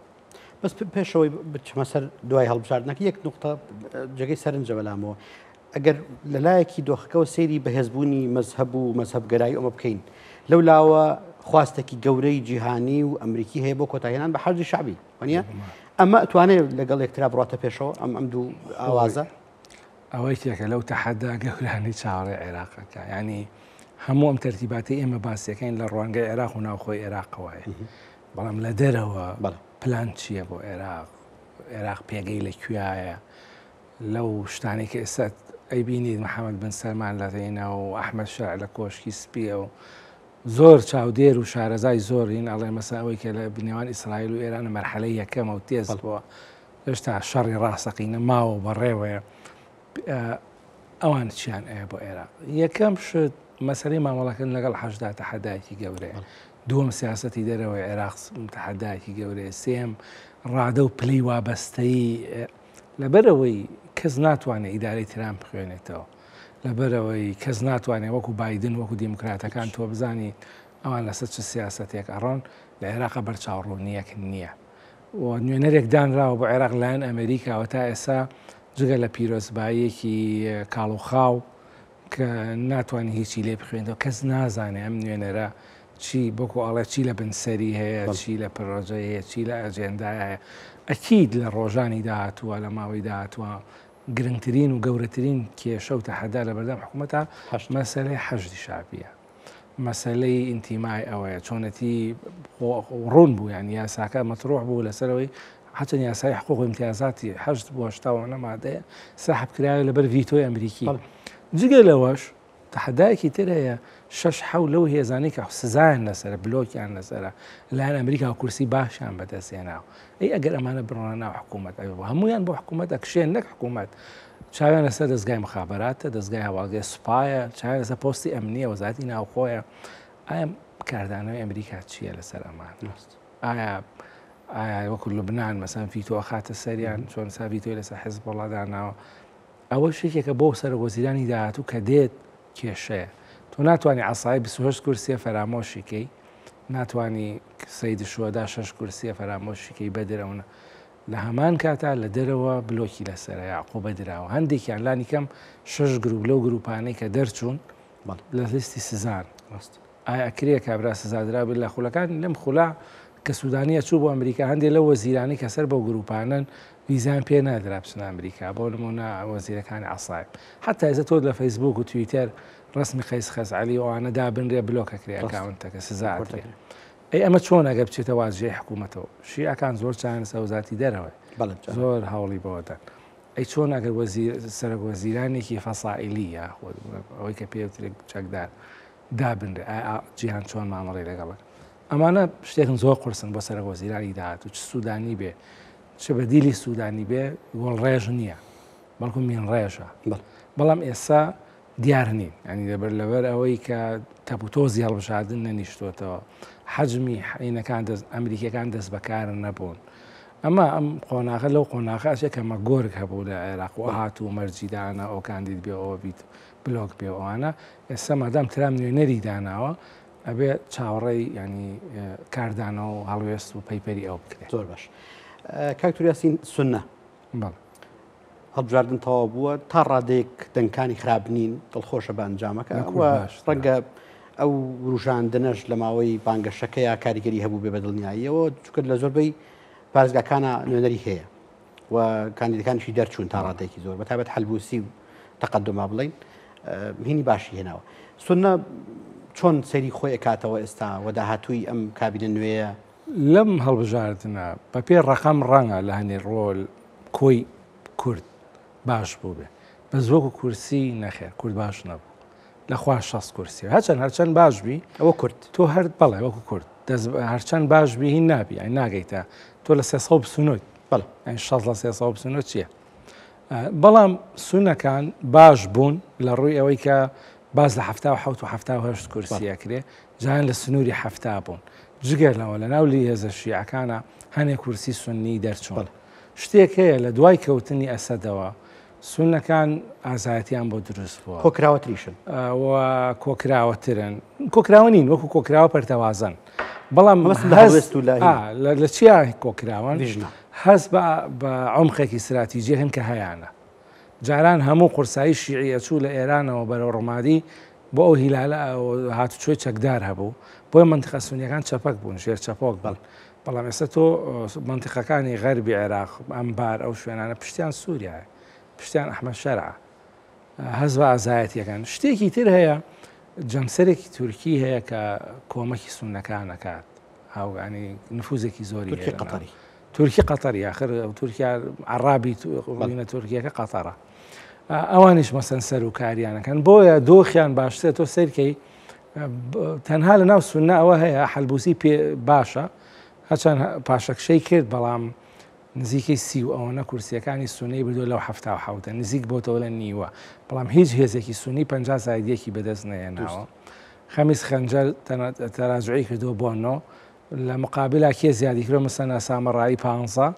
بەس پێشەوەی بچمە سەر دوای هەڵبژاردنەکە یەک نقطە جێگەی سەرنجە بەلامەوە ئەگەر لەلایەکی دۆخەکەەوە سەیری بەهێزبوونی مەزهەب و مەزهەبگەرایی ئەمە بکەین لەو لاوە خواستێکی گەورەی جیهانی و ئەمریکی هەیە بۆ کۆتایهێنان بە حەشدی شەعبی وانە ئەمە توانێت لەگەڵ یەکترا بڕاتە پێشەوە ئەم ئەم دوو ئاوازە ئەوەی تێکە لەو تەحەدا گەورانی چاوەڕێ عێراقەکە ینی هەموو ئەم تەرتیباتی ئێمە باسیەکەین لە ڕوانگەی عێراق و ناوخۆی عێراقەوەیە بەڵام لە دەرەوە پلان چییە بۆ عێراق عێراق پێگەی لە کوێایە لەو شتانەی کە ئێستا ئەیبینیت محەممەد بن سەلمان لە ڕێنە و ئەحمەد شەرع لە کۆشکی سپیە و زۆر چاودێر و شارەزای زۆرین ئەڵێ مەسە ئەوەی کە لە نێوان ئیسرائیل و ئێران مەرحەلەی یەکەمە و تێز بووە هێشتا شەڕی ڕاستەقینە ماوە و بەڕێوەیە ئەوان چیان ئەیە بۆ عێراق یەکەم شت مەسەلەی مامەڵەکردن لەگەڵ حەشدا تەحەدایەکی گەورەیە دووەم سیاسەتی دەرەوەی عێراق تەحەدایەکی گەورەیە سێم ڕادە و پلەی وابەستەیی لەبەرئەوەی کەس ناتوانێت ئیدارەی ترامپ بخوێنێتەوە، لەبەرئەوەی کەس ناتوانێت وەکو بایدن وەکو دیموکراتەکان تۆ بزانی ئەوان لەسەر چ سیاسەتێک ئەڕۆن، لە عێراقا بەرچاوڕوونییەک نییە و نوێنەرێک دانراوە بۆ عێراق لایەن ئەمریکاوە تا ئێستا جگە لە پیرۆزباییەکی کاڵوخاو کە ناتوانی هیچی لێ بخوێنیتەوە کەس نازانێ ئەم نوێنەرە چی بۆکو ئەڵێ چی لە بن سەری هەیە چی لە پرۆژەی هەیە چی لە ئەجێندای هەیە ئەکید لە ڕۆژانی داهاتووە لە ماوەی داهاتووە گرنگترین و گەورەترین کێشە و تەحەدا لە بەردەم حکوومەتە مەسەلەی حەشدی شەعبیە مەسەلەی ئینتیمای ئەوەیە چۆنەتی ڕوون بوو یان یاساکە مەتروح بوو لەسەرەوەی حچەن یاسای حقوق و امتیازاتی حەشد بووە شتاوانە مادەیە سەحب کرایە لەبەر ڤیتۆی ئەمریکی جگە لەوەش تەحەدایەکی تر هەیە شەش حەو لەو هێزانەی کە سزایان لەسەرە بلۆکیان لەسەرە لایەن ئەمریکا و کورسی باشیان بەدەستهێناوە ئەی ئەگەر ئەمانە بڕۆنە ناو حکوومەت ئەوێ بۆ هەمویان بۆ حکوومەت ئەکشێن نەک حکوومەت چاویان لەسەر دەستگای مخابراتە دەستگای هەواڵگەی سوپایە چاویان لەسەر پۆستی ئەمنیە وەزارەتی ناوخۆیە ئایا کاردانەوەی ئەمریکا چییە لەسەر ئەمان ئایا ئایا وەکو لوبناان مەسەن ڤیتۆ ئەخاتە سەریان چۆن سا ڤیتۆی لەسەر حزبوڵا داناوە ئەوەش یەکێکە بۆ سەرۆک وەزیرانی داهاتوو کە دێت کێشەیە. تۆ ناتوانی عەسایب 28 کورسیە فەرامۆشی کەی، ناتوانی سەید شوهەدا شەش کورسیە فەرامۆشی کەی بەدر ئەونە لە هەمان کاتا لە دەرەوە بلۆکی لەسەرە یاعقوبە دراوە هەندێکیان لانی کەم شەش گروپ لەو گروپانەی کە دەرچوون لە لیستی سزان. ئایا ئەکرێ کابرا سزادراو بێت لە خولەکان لەم خولە کە سودانی ئەچوو بۆ ئەمریکا هەندێک لەو وەزیرانەی کە سەر بەو گروپانەن ویزایان پێ نادرا بچنە ئەمریکا بۆ نمونە وەزیرەکانی عەسایب حتا ئێستا تۆ لە فەیسبوک و تویتەر ڕسمی قەیس خەزعەلی و ئەوانە دابنرێ بلۆک ئەکرێ ئەکاونتەکە سزا ئەدرێ ئەی ئەمە چۆن ئەگەر بچێتە واجهەی حکوومەتەوە شیعەکان زۆر چاویان لەسەر وەزارەتی دەرەوەیە زۆر هەوڵی بەوە دەن ئەی چۆن ئەگەر وەزیر سەرۆک وەزیرانێکی فەسائیلی یاخود ئەوەی کە پێوترێت چەکدار دابنرێ ئایا جیهان چۆن مامەڵەی لەگەڵ ئەمانە شتێکن زۆر قورسن بۆ سەرۆک وەزیرانی داهاتوو چ سوودانی بێ چ بەدیلی سوودانی بێ گۆڵڕێژ نییە بەڵکو مینڕێژە بەڵام ئێستا دیار نین ینی لەبەر لەبەر ئەوەی کە تەپوتۆزی هەڵبژاردن نەنیشتوەتەوە حەجمی حینەکان دەست ئەمریکیەکان دەست بەکار نەبوون ئەمە ئەم قۆناغە لەو قۆناغە ئەچێ کە مەگۆرگ هەبوو لە عێراق و هات و مەرجی دانا ئەو کاندید بێ ئەوە بیت بلۆک بێ ئەوانە ئێستا مادام ترام نوێنەری داناوە ئەبێ چاوەڕێی ینی کاردانەوە و هەڵوێست و پەیپەری ئەو بکرێت زۆر باش کاک توریاسین سنە هەڵبژاردن تەواو بووە تا ڕادەیەک دەنگکانی خراپ نین دڵخۆشە بە ئەنجامەکە ڕەنگە ئەو وروژاندنەش لە ماوەی بانگەشەکەیا کاریگەری هەبوو بێ بە دڵنیاییەوە چونکە لە زۆربەی پارێزگاکانە نوێنەری هەیە و کاندیدەکانیشی دەرچوون تا ڕادەیەکی زۆر بەتایبەت حەلبوسی و تەقەدوما بڵین هینی باشی هێناوە سنە چۆن سەیری خۆی ئەکاتەوە ئێستا و داهاتووی ئەم کابینە نوێیە لەم هەڵبژاردنە بەپێی ڕەقەم ڕەنگە لە هەنێ ڕۆل کۆی کورد باش بووبێ بەس وەکو کورسی نەخێر کورد باش نەبوو لە خوار 60 کورسی هەرچەند هەرچەند باش بی ئەوە کورد تۆ هەر بەڵێ وەکو کورد دەست هەرچەند باش بی هین نابی یانی ناگەیتە تۆ لە 329 بەڵێ یانی 60 لە 329 چییە؟ بەڵام سونەکان باش بوون لە ڕووی ئەوەی کە باس لە 77 و 78 کورسی ئەکرێ جان لە سنووری 70 بوون جگە لەوە لە ناو هێزە شیعەکانە هەنێک کورسی سوننی دەرچوون. شتێک هەیە لە دوای کەوتنی ئەسەدەوە سوننەکان ئازایەتیان بۆ دروست بووە. کۆکراوەتریشن. و کۆکراوەترن. کۆکراوە نین، وەکو کۆکراوە پەرتەوازەن. بەڵام مەبەستم لە هەڵوێست و لە لە چیا کۆکراوەن؟ ڤیژنە. هەست بە عومقێکی ستراتیجی هەن کە هەیانە. جاران هەموو قورسایی شیعی ئەچوو لە ئێرانەوە بەرەو ڕمادی بۆ ئەو هیلالە هاتوچۆی چەکدار هەبوو، بۆیە مەنتیقە سونیەکان چەپەک بوون، ژێر چەپۆک بوون. بەڵام ئێستا تۆ مەنتیقەکانی غەربی عێراق، ئەنبار، ئەو شوێنانە پشتیان سووریایە، پشتیان ئەحمەد شەرعە، هەست بە ئازایەتیەکان. شتێکی تر هەیە، جەمسەرێکی تورکی هەیە کە کۆمەکی سوننەکان ئەکات، هاوگانی نفوزێکی زۆری تورکی قەتەری. تورکی قەتەری، ئاخر تورکیا عەڕابی ڕووینە تورکیەکە قەتەرە. ئەوانیش مەسەن سەر و کاریانەکەن، بۆیە دۆخیان باشترە. تۆ سەیرکەی تەنها لە ناو سوننە ئەوە هەیە حەلبوسی پێ باشە، هەرچەند پاشەکشەی کرد، بەڵام نزیکەی 30 و ئەوەنە کورسیەکانی سونەی بردووە لەو 77ە، نزیک بۆتەوە لە نیوە، بەڵام هیچ هێزێکی سونی 50 زاید یەکی بەدەست نەهێناوە. خەمیس خەنجەر تەراجعی کردووە بۆ نۆ، لە مقابلا کێ زیادی کردووە؟ مستەنا سامەڕایی 15،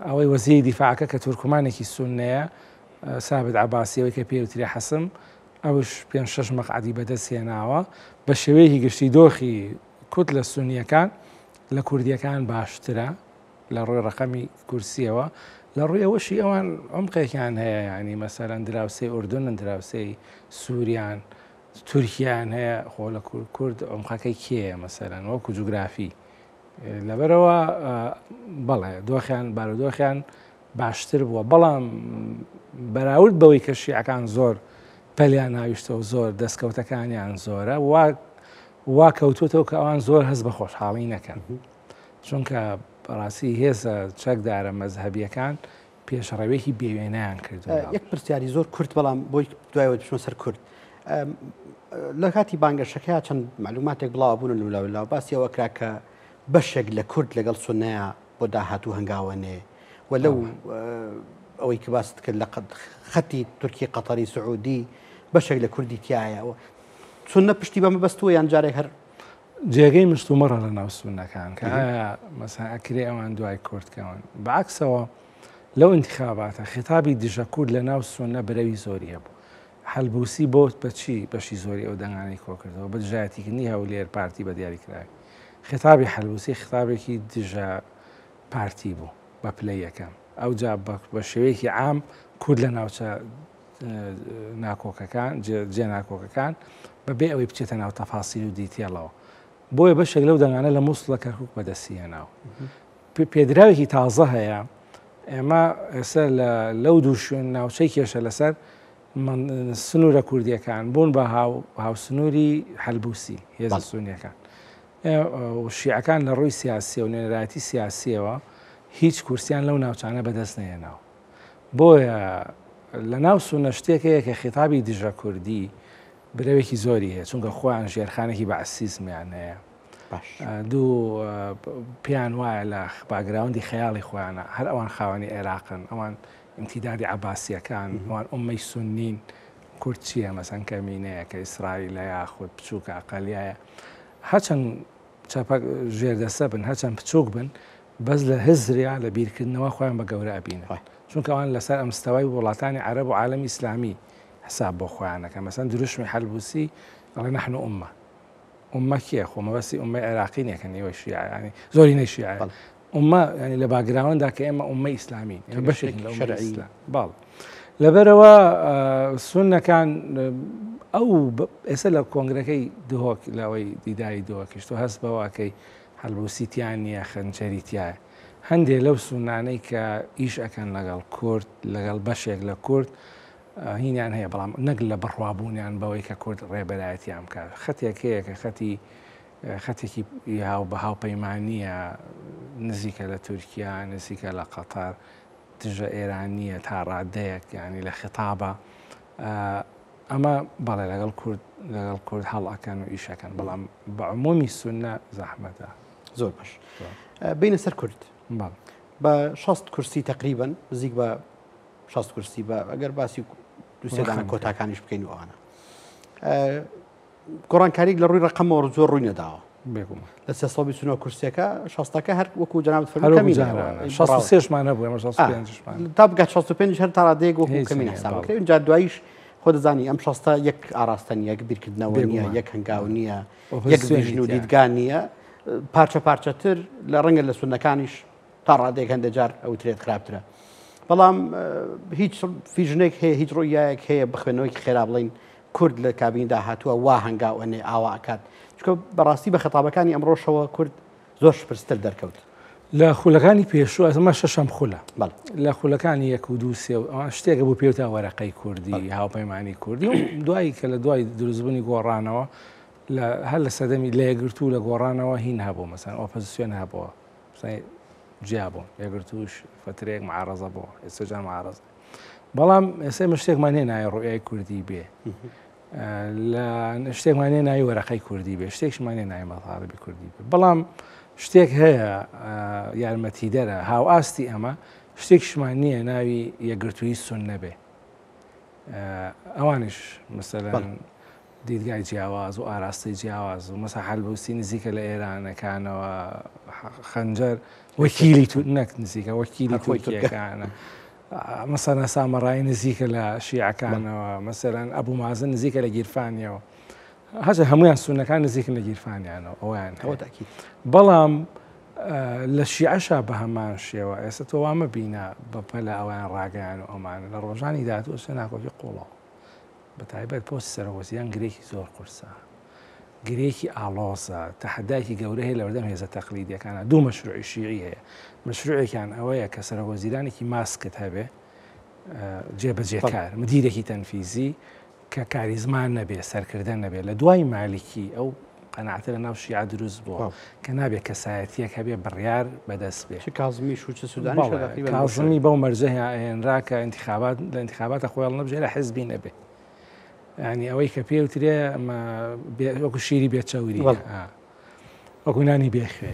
ئەوەی وەزیری دیفاعەکە کە تورکمانێکی سوننەیە، سابت عەباسی ئەوەی کە پێی وترێ حەسم، ئەوش پێنج شەش مەقعەدی بەدەست هێناوە. بە شێوەیەکی گشتی دۆخی کوتلە سوننییەکان لە کوردییەکان باشترە لە ڕووی ڕەقەمی کورسییەوە، لە ڕووی ئەوەشی ئەوان عومقێکیان هەیە، یانی مەسەلەن دراوسێی ئوردنن، دراوسێی سووریان، تورکیایان هەیە، خۆ لە کورد عومقەکەی کێیە مەسەلەن وەکو جوگرافی. لەبەرئەوە بەڵێ دۆخیان بارودۆخیان باشتر بووە، بەڵام بەراورد بەوەی کە شیعەکان زۆر پەلیان هاویشتەوە زۆر دەستکەوتەکانیان زۆرە وا وا کەوتوتەوە کە ئەوان زۆر هەست بە خۆشحاڵی نەکەن چونکە بەڕاستی هێزە چەکدارە مەزهەبیەکان پێشڕەوێکی بێوێنەیان کردو. یەک پرسیاری زۆر کورت بەڵام بۆی دوایەوە بچمە سەر کورد. لە کاتی بانگەشەکەیا چەند معلوماتێک بڵاوە بوون لەولاولا باسی ئەوە کرا کە بەشێک لە کورد لەگەڵ سونەیە بۆ داهاتوو هەنگاوە نێ و لەو ئەوەی کە باست کرد لە خەتی تورکی قەتەری سعودی بەشێک لە کوردی تایە سونە پشتی بەمە بەستووە یان جارێک هەر جێگەی مشتومڕە لە ناو سونەکان کە ئایا مەسەن ئەکرێ ئەوان دوای کورد کەون بەعکسەوە لەو انتخاباتە خیتابی دژە کورد لە ناو سونە برەوی زۆری هەبوو حەلبوسی بۆ بەچی بەشی زۆری ئەو دەنگانەی کۆکردەوە بە دژایەتیکردنی هەولێر پارتی بە دیاریکراوی خیتابی حەلبوسی خیتابێکی دژە پارتی بوو بە پلەی یەکەم ئەوجا بە شێوەیەکی عام کورد لە ناوچە ناکۆکەکان جێ ناکۆکەکان بەبێ ئەوەی بچێتە ناو تەفاسیل و دیتێڵەوە بۆیە بەشێک لەو دەنگانە لە مووسڵ لە کەرکک بەدەستی هێناوە پێدراوێکی تازە هەیە ئێمە ئێستا لەو دوو شوێن ناوچەی کێشە لەسەر سنوورە کوردیەکان بوون بە هاوسنووری حەلبوسی هێزە سونیەکان شیعەکان لە ڕووی سیاسی و نوێنەرایەتی سیاسیەوە هیچ کورسیان لەو ناوچانە بەدەست نەهێناوە بۆیە لە ناو سونە شتێک هەیە کە خیتابی دژە کوردی برەوێکی زۆری هەیە چونکە خۆیان ژێرخانێکی بەعسیزمیان هەیە دوو پێیان وایە لە background ی خەیاڵی خۆیانە هەر ئەوان خاوەنی عێراقن ئەوان ئیمتیدادی عەباسیەکان ئەوان ئومەی سونین کورد چییە مەسەن کەمینەیە کە ئیسرائیلە یاخود بچووکە ئەقەلیایە هەچەند چەپەک ژێردەسە بن هەچەند بچووک بن بەس لە هزریا لە بیرکردنەوە خۆیان بە گەورە ئەبینن چونکە ئەوان لەسەر ئەمستەوای وڵاتانی عەرەب و عالەمی ئیسلامی حساب بۆ خۆیان ئەکەن مەسەن دروشمی حەلبوسی ئەڵێ نحن ئومە ئومە کێ خۆ مەبەستی ئومەی عێراقی نییە کە نیوەی شیعە یانی زۆرینەی شیعە ئومە یانی لە background دا کە ئێمە ئومەی ئیسلامین ئێمە بەشێکین لە ئومەی ئیسلام بەڵێ لەبەرەوە سوننەکان ئەو ئێستا لە کۆنگرەکەی دهۆک لەوەی دیداری دهۆکیش تۆ هەست بەوەکەی حەلبوسی تیا نییە، خەنجەری تیایە. هەندێ لەو سوننانەی کە ئیش ئەکەن لەگەڵ کورد، لەگەڵ بەشێک لە کورد هینیان هەیە، بەڵام نەک لە بڕوابوونیان بەوەی کە کورد ڕێبەرایەتیان بکات. خەتێک هەیە کە خەتی خەتێکی هاو بە هاوپەیمانییە، نزیکە لە تورکیا، نزیکە لە قەتەر، دژە ئێرانییە تا ڕادەیەک، یانی لە خیتابە. ئەمە بەڵێ لەگەڵ کورد لەگەڵ کورد هەڵ ئەکەن و ئیشەکەن، بەڵام بە عمومی سوننە زەحمەتە. زۆر باش. بینە سەر کورد. بە 60 کورسی تقریبا نزیک بە 60 کورسی بە ئەگەر باسی دوسێدانە کۆتاکانیش بکەین و ئەوانە. گۆڕانکاریک لە ڕووی ڕقەمەوە زۆر ڕووی نەداوە. بێگومان لە 329 کورسیەکە شەستەکە هەر وەکو جەنابت فەرموو کەمی شەستمان هەبوو ئێمە 65شمان تا بگات 65 هەر تا ڕادەیەک وەکو کەمی حساب بکرێت اینجا دواییش خۆ دەزانی ئەم شەستە یەک ئاراستە نییە یەک بیرکردنەوە نییە یەک هەنگاو نییە یەک vision و دیدگا نییە پارچە پارچەتر لە ڕەنگە لە سوننەکانیش تا ڕادەیەک هەندێک جار ئەوترێت خراپترە بەڵام هیچ vision ێک هەیە هیچ ڕوئیایەک هەیە بخوێنەوەیکی خێرا بڵین کورد لە کابیندا هاتووە وا هەنگاو ئەنێ ئاوا ئەکات چونکە بەڕاستی بە خەتابەکانی ئەمڕۆشەوە کورد زۆر شپرزتر دەرکەوت. لە خولەکانی پێشوو ئەمە شەشەم خولە لە خولەکانی یەک و دوو سێ ئەوان شتێکە بوو پێوتا وەرەقەی کوردی هاوپەیمانی کوردی و دوایی کە لە دوای دروستبوونی گۆڕانەوە لە هەر لە سەدەمی لە یەکگرتوو لە گۆڕانەوە هین هەبوو مەسەن ئۆپۆزیسیۆن هەبووە جیا بوون یەکگرتووش فترەیەک معارەزە بوو ئێستا جا معارەزە بەڵام ئێستا ئێمە شتێکمان هەیە ناوی ڕوئیای کوردی بێ لە شتێکمان هەیە ناوی وەرەقەی کوردی بێ شتێکشمان هەیە ناوی مەتاڵبی کوردی بێ بەڵام شتێک هەیە یارمەتیدەرە هاوئاستی ئەمە شتێکشمان نییە ناوی یەکگرتووی سوننە بێ ئەوانیش مەسەلەن دیدگای جیاواز و ئاراستەی جیاواز و مەسا حەلبوسی نزیکە لە ئێرانەکانەوە خەنجەر وەکیلی تو نەک نزیکە وەکیلی تورکیەکانە مەسەلەن سامەڕایی نزیکە لە شیعەکانەوە مەسەلەن ئەبوو مازن نزیکە لە گیرفانیەوە هەچە هەمویان سونەکان نزیکن لە گیرفانیانەوە ئەویان ئەوە تاکید بەڵام لە شیعەشا بە هەمان شێوە ئێستا تۆ وامە بینە بە پەلە ئەویان ڕاگەیان و ئەمانە لە ڕۆژانی داهاتوو ئەچنە ناکۆکی قوڵەوە بە تایبەت پۆستی سەرۆکوەزیران گرێکی زۆر قورسە، گرێکی ئاڵۆزە، تەحەدایەکی گەورە هەیە لەبەردەم هێزە تەقلیدیەکانە، دوو مەشروعی شیعی هەیە، مەشروعێکیان ئەوەیە کە سەرۆکوەزیرانێکی ماسکت هەبێ، جێبەجێکار، مدیرێکی تەنفیزی کە کاریزما نەبێ، سەرکردە نەبێ. لە دوای مالکی ئەو قەناعەتە لە ناو شیعە دروست بووە کە نابێ کەسایەتیەک هەبێ بڕیار بەدەست بێ. چ کازمیش و چ سودانیش بەڵێ، تەقریبەن بەو کازمی بەو مەرجە هێنرا کە ئینتیخابات لە ئینتیخاباتە خۆی هەڵنەبژێرێ حزبی نەبێ. یانی ئەوەی کە پێ وترێ ئەمە وەکو شیری بێ چەوری وەکو نانی بێخوێ.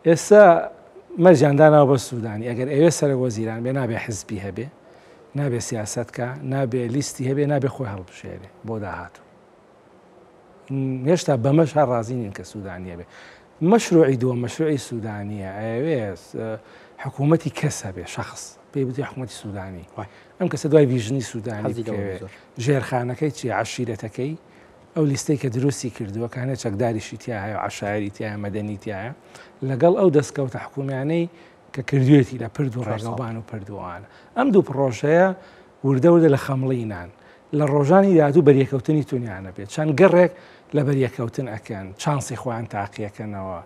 ئێستا مەرجیان داناوە بە سودانی ئەگەر ئەوێ سەرۆک وەزیران بێ نابێ حزبی هەبێ، نابێ سیاسەت کا، نابێ لیستی هەبێ، نابێ خۆی هەڵبژێرێ بۆ داهاتوو. هێشتا بەمەش هەر ڕازی نین کە سوودانیە بێ. مەشروعی دووەم مەشروعی سوودانیە، ئەیەوێ حکوومەتی کەس هەبێ، شەخس پێی بوترێ حکوومەتی سوودانی. ئەم کەسە دوای vision ی سوودانی بکەوێ، ژێرخانەکەی چییە، عەشیرەتەکەی، ئەو لیستەی کە دروستی کردووە کە هەنێ چەکداریشی تیا هەیە و عەشایەری تیایە، مەدەنی تیایە، لەگەڵ ئەو دەستکەوتە حکوومیانەی کە کردوێتی لە پرد و ڕێگەوبان و پرد و ئەوانە. ئەم دوو پڕۆژەیە وردە وردە لە خەمڵینان. لە ڕۆژانی داهاتوو بەریەکەوتنی تونیان ئەبێت. چەند گەڕێک لە بەریەکەوتن ئەکەن، چانسی خۆیان تاقیەکەنەوە،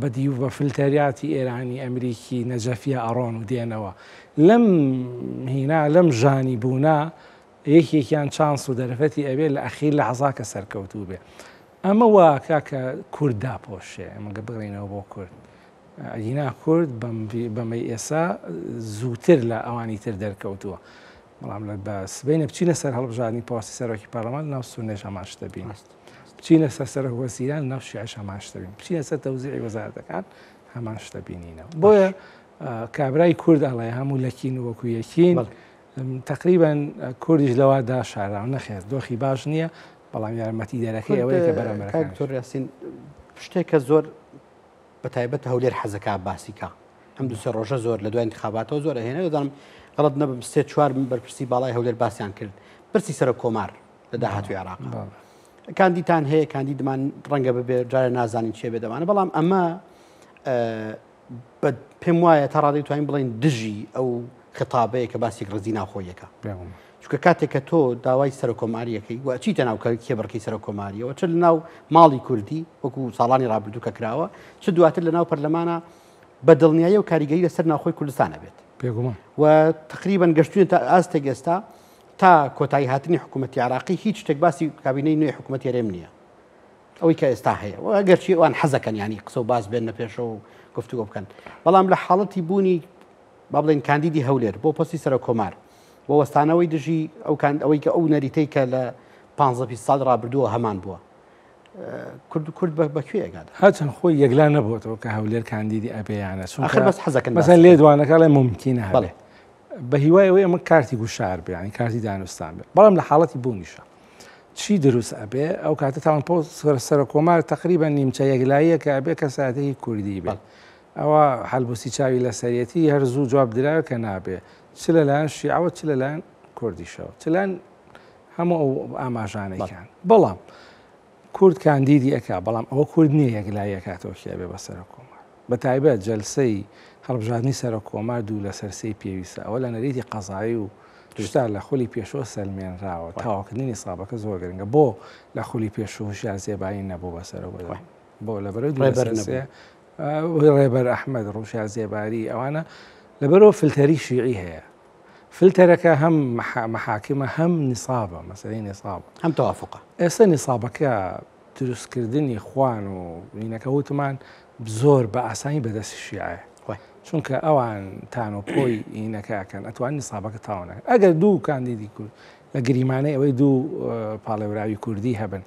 بە دیو بە فلتەریاتی ئێرانی، ئەمریکی، نەجەفیە ئەڕۆن و دێنەوە. لەم هینا، لەم ژانی بوونا یەکێکیان چانس و دەرفەتی ئەبێ لە ئەخیر لەحزا کە سەرکەوتوو بێ. ئەمە وا ئەکا کە کورد داپۆشێ. ئێمە گەر بگەڕێینەوە بۆ کورد، ئەگینا کورد بەمەی ئێسا زووتر لە ئەوانی تر دەرکەوتووە. بەڵام لە بە سبەینە بچینە سەر هەڵبژاردنی پۆستی سەرۆکی پەرلەمان ناو سوننەش هەمان شت دەبین. بچینە سەر سەرۆک وەزیران ناو شیعەش هەمان شت دەبین. بچینە سەر تەوزیعی وەزارەتەکان هەمان شت دەبینینەوە. بۆیە کابرای کورد ئەڵێ هەموو لەکین وەکو یەکین. تقریبا کوردیش لەوە دا شاراوە نەخێر دۆخی باش نییە بەڵام یارمەتی دەرەکەی ئەوەیە کە بەرامبەرەکان دکتۆر یاسین شتێکە زۆر بە تایبەت هەولێر حەزەکا باسی کا ئەم دوو سێ ڕۆژە زۆر لە دوای انتخاباتەوە زۆر ئەهێنێ دەزانم غەڵەت نەبم سێ چوار بەرپرسی باڵای هەولێر باسیان کرد پرسی سەرۆک کۆمار لە داهاتوی عێراق کاندیتان هەیە کاندیدمان ڕەنگە ببێ جارێ نازانین چێ بێ دەمانە بەڵام ئەمە پێم وایە تا ڕادەی توانین بڵێن دژی ئەو خطابەیە کە باسی ڕزی ناوخۆیەکە چونکە کاتێک کە تۆ داوای سەرۆککۆمارییەکەی و ئەچیتە ناو کێبڕکێی سەرۆککۆمارییەوە چ لەناو ماڵی کوردی وەکو ساڵانی ڕابردوو کە کراوە چ دواتر لەناو پەرلەمانە بە دڵنیایی و کاریگەری لەسەر ناوخۆی کوردستان ئەبێت بێگومان و تقریبا گەشتوین تا ئاستێک ئێستا تا کۆتایی هاتنی حکوومەتی عراقی هیچ شتێک باسی کابینەی نوێی حکوومەتی هەرێم نییە. ئەوەی کە ئێستا هەیە و ئەگەرچی ئەوان حەزەکەن ینی قسە و باس بێنە پێشەوە و گفتوگۆ بکەن، بەڵام لە حاڵەتی بوونی با بڵێن کاندیدی هەولێر بۆ پۆستی سەرۆک کۆمار بۆ وەستانەوەی دژی ئەو کاند ئەوەی کە ئەو نەریتەی کە لە 15 20 ساڵ ڕابردووە هەمان بووە کورد کورد بە کوێ ئەگات؟ هەرچەند خۆی یەکلا نەبووەتەوە کە هەولێر کاندیدی ئەبێیانە چونکە بەس حەزەکەن مەسەن لێدوانەکە ئەڵێ مومکینە هەبێ بە هیوای ئەوەی ئەمە کارتی گوشار بێ یانی کارتی دانوستان بێ بەڵام لە حاڵەتی بوونیشە چی دروست ئەبێ ئەو کاتە تاوان پۆست سەرۆک کۆمار تقریبا نیمچە یەکلاییە کە ئەبێ کەسایەتێکی کوردی بێ ئەوە حەلبوسی چاوی لەسەرەتی هەر زوو جواب دراوە کە نابێ چ لەلایەن شیعەوە چ لەلایەن کوردیشەوە چ لەلایەن هەموو ئەو ئاماژانەیکان بەڵام کورد کاندیدی ئەکا بەڵام ئەوە کورد نییە یەکلایی ئەکاتەوە کێ ئەبێ بە سەرۆک کۆمار بە تایبەت جەلسەی هەڵبژاردنی سەرۆک کۆمار دوو لەسەر سێی پێویستە ئەوە لە نەریتی قەزایی و شتا لە خولی پێشووە سەلمێنراوە تەواوکردنی نیسابەکە زۆر گرنگە بۆ لە خولی پێشوو هوشیار زێبایی نەبوو بە سەرۆک بۆ لەبەرەوەی دوو لەسەر سێ ڕێبەر ئەحمەد ڕوشیا زێباری ئەوانە لەبەرەوە فلتەری شیعی هەیە فلتەرەکە هەم مەحاکمە هەم نیسابە مەسەلەی نیساب هەم تەوافقە. ئێستا نیسابەکە دروستکردنی خوان و مینەکە وتمان زۆر بە ئاسانی بەدەستی شیعەیە چونکە ئەوان تان و پۆی ئینەکە ئەکەن ئەتوان نیسابەکە تاوانەکەن ئەگەر دوو کاندیدی کورد لە گریمانەی ئەوەی دوو پاڵێوراوی کوردی هەبن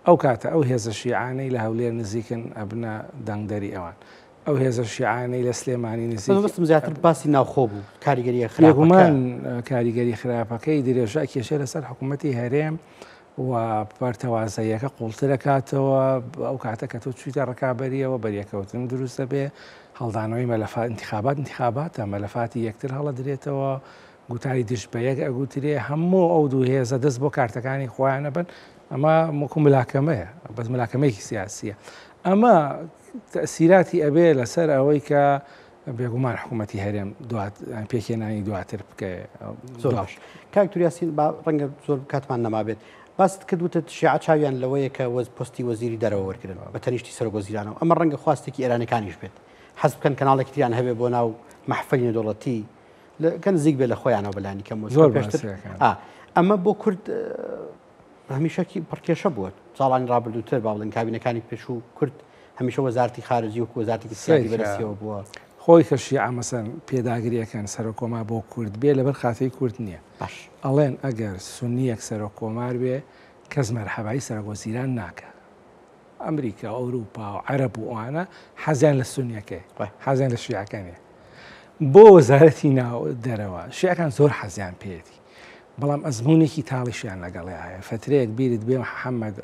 ئەو کاتە ئەو هێزە شیعانەی لە هەولێر نزیکن ئەبنە دەنگدەری ئەوان ئەو هێزە شیعانەی لە سلێمانی نزیک مەبەستم زیاتر باسی ناوخۆ بوو کاریگەریە خراپەکە. بێگومان کاریگەری خراپەکەی درێژە ئەکێشێ لەسەر حکوومەتی هەرێم و پەرتەوازەیەکە قوڵتر ئەکاتەوە ئەو کاتە کە تۆ چوویتە ڕکابەریەوە بەریەکەوتن دروست دەبێ هەڵدانەوەی مەلەفات انتخابات انتخاباتە مەلەفاتی یەکتر هەڵەدرێتەوە گوتاری دژ بە یەک ئەگوترێ هەموو ئەو دوو هێزە دەست بۆ کارتەکانی خۆیانە بن ئەمە وەکو ملاکەمەیە بەس ملاکەمەیەکی سیاسیە ئەمە تەئسیراتی ئەبێ لەسەر ئەوەی کە بێگومان حکوومەتی هەرێم پێکهێنانی دواتر بکەێ. زۆر باش کاک توریاسین با ڕەنگە زۆر کاتمان نەمابێت باست کرد وتت شیعە چاویان لەوەیە کە وەز پۆستی وەزیری دەرەوە وەرگرن بە تەنیشتی سەرۆک وەزیرانەوە ئەمە ڕەنگە خواستێکی ئێرانەکانیش بێت حەز بکەن کەناڵێکی تریان هەبێ بۆ ناو مەحفەلی نێودەوڵەتی کە نزیک بێ لە خۆیانەوە بەلانی کەم زۆر پێشتر ئەمە بۆ کورد هەمیشە پڕکێشە بووە ساڵانی ڕابردووتر با بڵێن کابینەکانی پێشوو کورد هەمیشە وەزارتی خارجی وەکو وەزارتێکی سیادی بەدەستیەوە بووە. خۆی کە شیعە مەسەن پێداگریەکەن سەرۆک کۆمار بۆ کورد بێ لەبەر خاتری کورد نییە باش. ئەڵێن ئەگەر سونیەک سەرۆک کۆمار بێ کەس مەرحەبای سەرۆک وەزیران ناکا. ئەمریکا و ئەوروپا و عەرەب و ئەوانە حەزیان لە سونیەکەی حەزیان لە شیعەکە نیە. بۆ وەزارەتی ناو دەرەوە شیعەکان زۆر حەزیان پێیەتی بەڵام ئەزموونێکی تاڵیشیان لەگەڵیا هەیە فترەیەک بیرت بێ محەممەد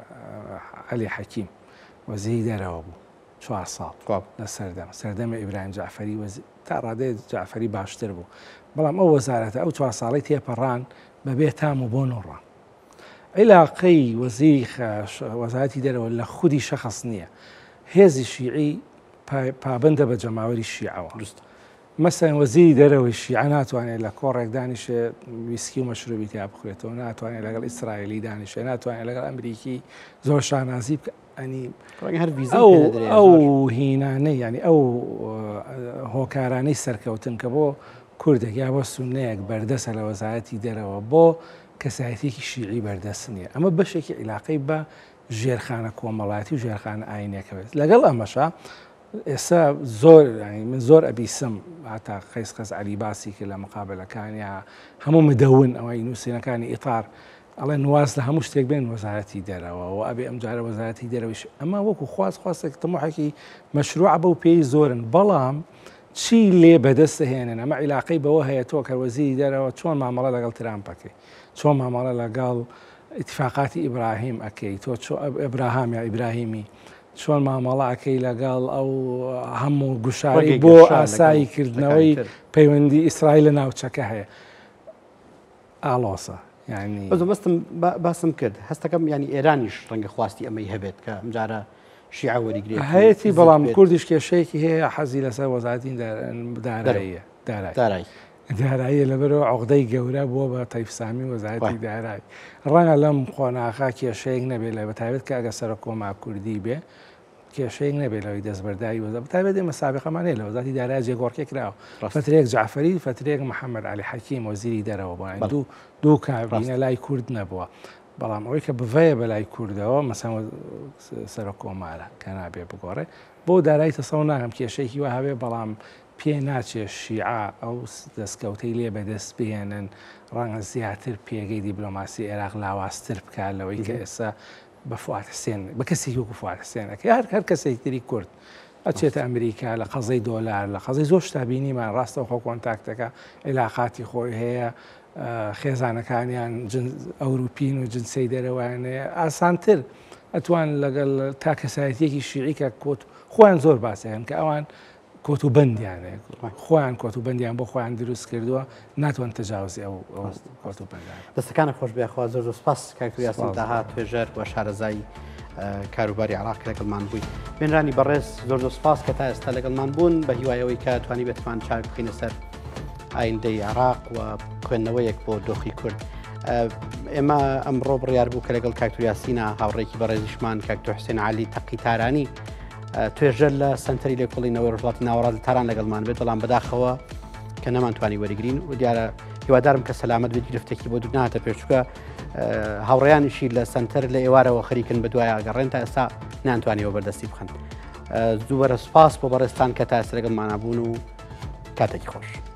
عەلی حەکیم وەزیری دەرەوە بوو چوار ساڵ لە سەردەم سەردەمە ئیبراهیم جعفەری تا ڕادەیە جعفەری باشتر بوو بەڵام ئەو وەزارەتە ئەو چوار ساڵی تێپەڕان بەبێ تام و بۆ نۆڕان عیلاقەی وەزیری وەزارەتی دەرەوە لە خودی شەخص نییە هێزی شیعی پابەندە بە جەماوەری شیعەوە. دروستە. مەسەلەن وەزیری دەرەوەی شیعە ناتوانێت لە کۆڕێک دانیشێ ویسکی و مەشروبی تیا بخورێتەوە، ناتوانێت لەگەڵ ئیسرائیلی دانیشێ، ناتوانێت لەگەڵ ئەمریکی زۆر شانازی بکە. ئەنی ڕەنگە هەر ڤیزەی پێ نەدرێ ئەو هینانەی یعنی ئەو هۆکارانەی سەرکەوتن کە بۆ کوردێک یا بۆ سوننەیەک بەردەسە لە وەزارەتی دەرەوە بۆ کەسایەتیەکی شیعی بەردەست نییە. ئەمە بەشێکی عیلاقەی بە ژێرخانە کۆمەڵایەتی و ژێرخانە ئاینیەکە بێت لەگەڵ ئەمەشا ئێستا زۆر من زۆر ئەبیسم هاتا قەیس قەز علی باسی کرد لە مقابلەکانیا هەموو مدەون ئەوەی نووسینەکانی ئیتار ئەڵێن واز لە هەموو شتێک بێن وەزارەتی دەرەوە و ئەبێ ئەم جارە وەزارەتی دەرەوەیش ئەمە وەکو خواست خواستێک تموحێکی مەشروع بەو پێی زۆرن بەڵام چی لێ بەدەست هێنن ئەمە عیلاقەی بەوە هەیە تۆ کە وەزیری دەرەوە چۆن مامەڵە لەگەڵ ترامپەکەی چۆن مامەڵە لەگەڵ ئیتفاقاتی ئیبراهیم ئەکەی تۆ چۆ ئەبراهام یا ئیبراهیمی چۆن مامەڵە ئەکەی لەگەڵ ئەو هەموو گوشاری بۆ ئاسایی کردنەوەی پەیوەندی ئیسرائیل لە ناوچەکە هەیە ئاڵۆسە ینی بەستم باسم کرد هەستەکەم ینی ئێرانیش ڕەنگە خواستی ئەمەی هەبێت کە ئەمجارە شیعە وەریگرێت هەیەی بەڵام کوردیش کێشەیەکی هەیە حەزی لەسەر وەزارەتی داراییە دارایی داراییە لەبەرئەوە عوقدەی گەورە بووە بە تەیف سامی وەزارەتی دارایی ڕەنگە لەم قۆناغە کێشەیەک نەبێت لە بەتایبەت کە ئەگەر سەرۆک کۆمار کوردی بێ کێشەیەک نەبێت لەوەی دەستبەرداری وەزارەت بەتایبەت ئێمە سابقەمان هەیە لە وەزارەتی دارایی جێگۆڕکێ کراوە فترەیەک جعفەری فترەیەک محەممەد عەلی حەکیم وەزیری دەرەوە بووە دوو دوو کابینە لای کورد نەبووە. بەڵام ئەوەی کە بڤەیە بەلای کوردەوە مەسەن سەرۆک کۆمارە کە نابێ بگۆڕێ بۆ دارایی تەسەوە ناکەم کێشەیەکی وا هەبێ بەڵام پێ ناچێ شیعە ئەو دەستکەوتەی لێ بەدەست بهێنن ڕەنگە زیاتر پێگەی دیبلۆماسی عێراق لاوازتر بکات لەوەی کە ئێستا بە فواد حسێن بە کەسێکی وەکو فواد حسێن ئەکەی هەر هەر کەسێکی تری کورد ئەچێتە ئەمریکا لە قەزەی دۆلار لە قەزەی زۆر شتا بینیمان ڕاستەوخۆ کۆنتاکتەکە عیلاقاتی خۆی هەیە خێزانەکانیان ئەوروپین و جنسەی دەرەوەیان هەیە ئاسانتر ئەتوان لەگەڵ تا کەسایەتیەکی شیعی کە کۆت خۆیان زۆر باسیان کە ئەوان کۆت و بەندیان هەیە خۆیان کۆت و بەندیان بۆ خۆیان دروست کردووە ناتوان تەجاوزی ئەو کۆت و بەندان. دەستەکانت خۆش بێ خوا زۆر زۆر سپاس کاک یاسین تاها توێژەر و شارەزای کاروباری عراق لەگەڵمان بووی بینرانی بەڕێز زۆر زۆر سپاس کە تا ئێستا لەگەڵمان بوون بە هیوایەوەی کە توانی بێتمان چاک بخینە سەر ئایندەی عراق و خوێندنەوەیەک بۆ دۆخی کورد. ئێمە ئەمڕۆ بڕیار بوو کە لەگەڵ کاکتوریاسینا هاوڕێکی بەڕێزیشمان کاکتۆ حسێن علی تەقی تارانی توێژەر لە سنتەری لێکۆڵینەوەی ڕژڵاتی ناوەڕاست لە تاران لەگەڵمان بێت بەڵام بەداخەوە کە نەمانتوانی وەریگرین و دیارە هیوادارم کە سەلامەت بێت گرفتێکی بۆ دوور نهاتە پێشچووکە هاوڕێیانیشی لە سنتەر لە ئێوارەوە خەریکن بە دوای ئاگەڕێن تا ئێستا نانتوانیەوە بەردەستی بخەن دووبەرە سوپاس بۆ بەڕێزتان کە تا ئێستا لەگەڵمانە بوون و کاتێکی خۆش.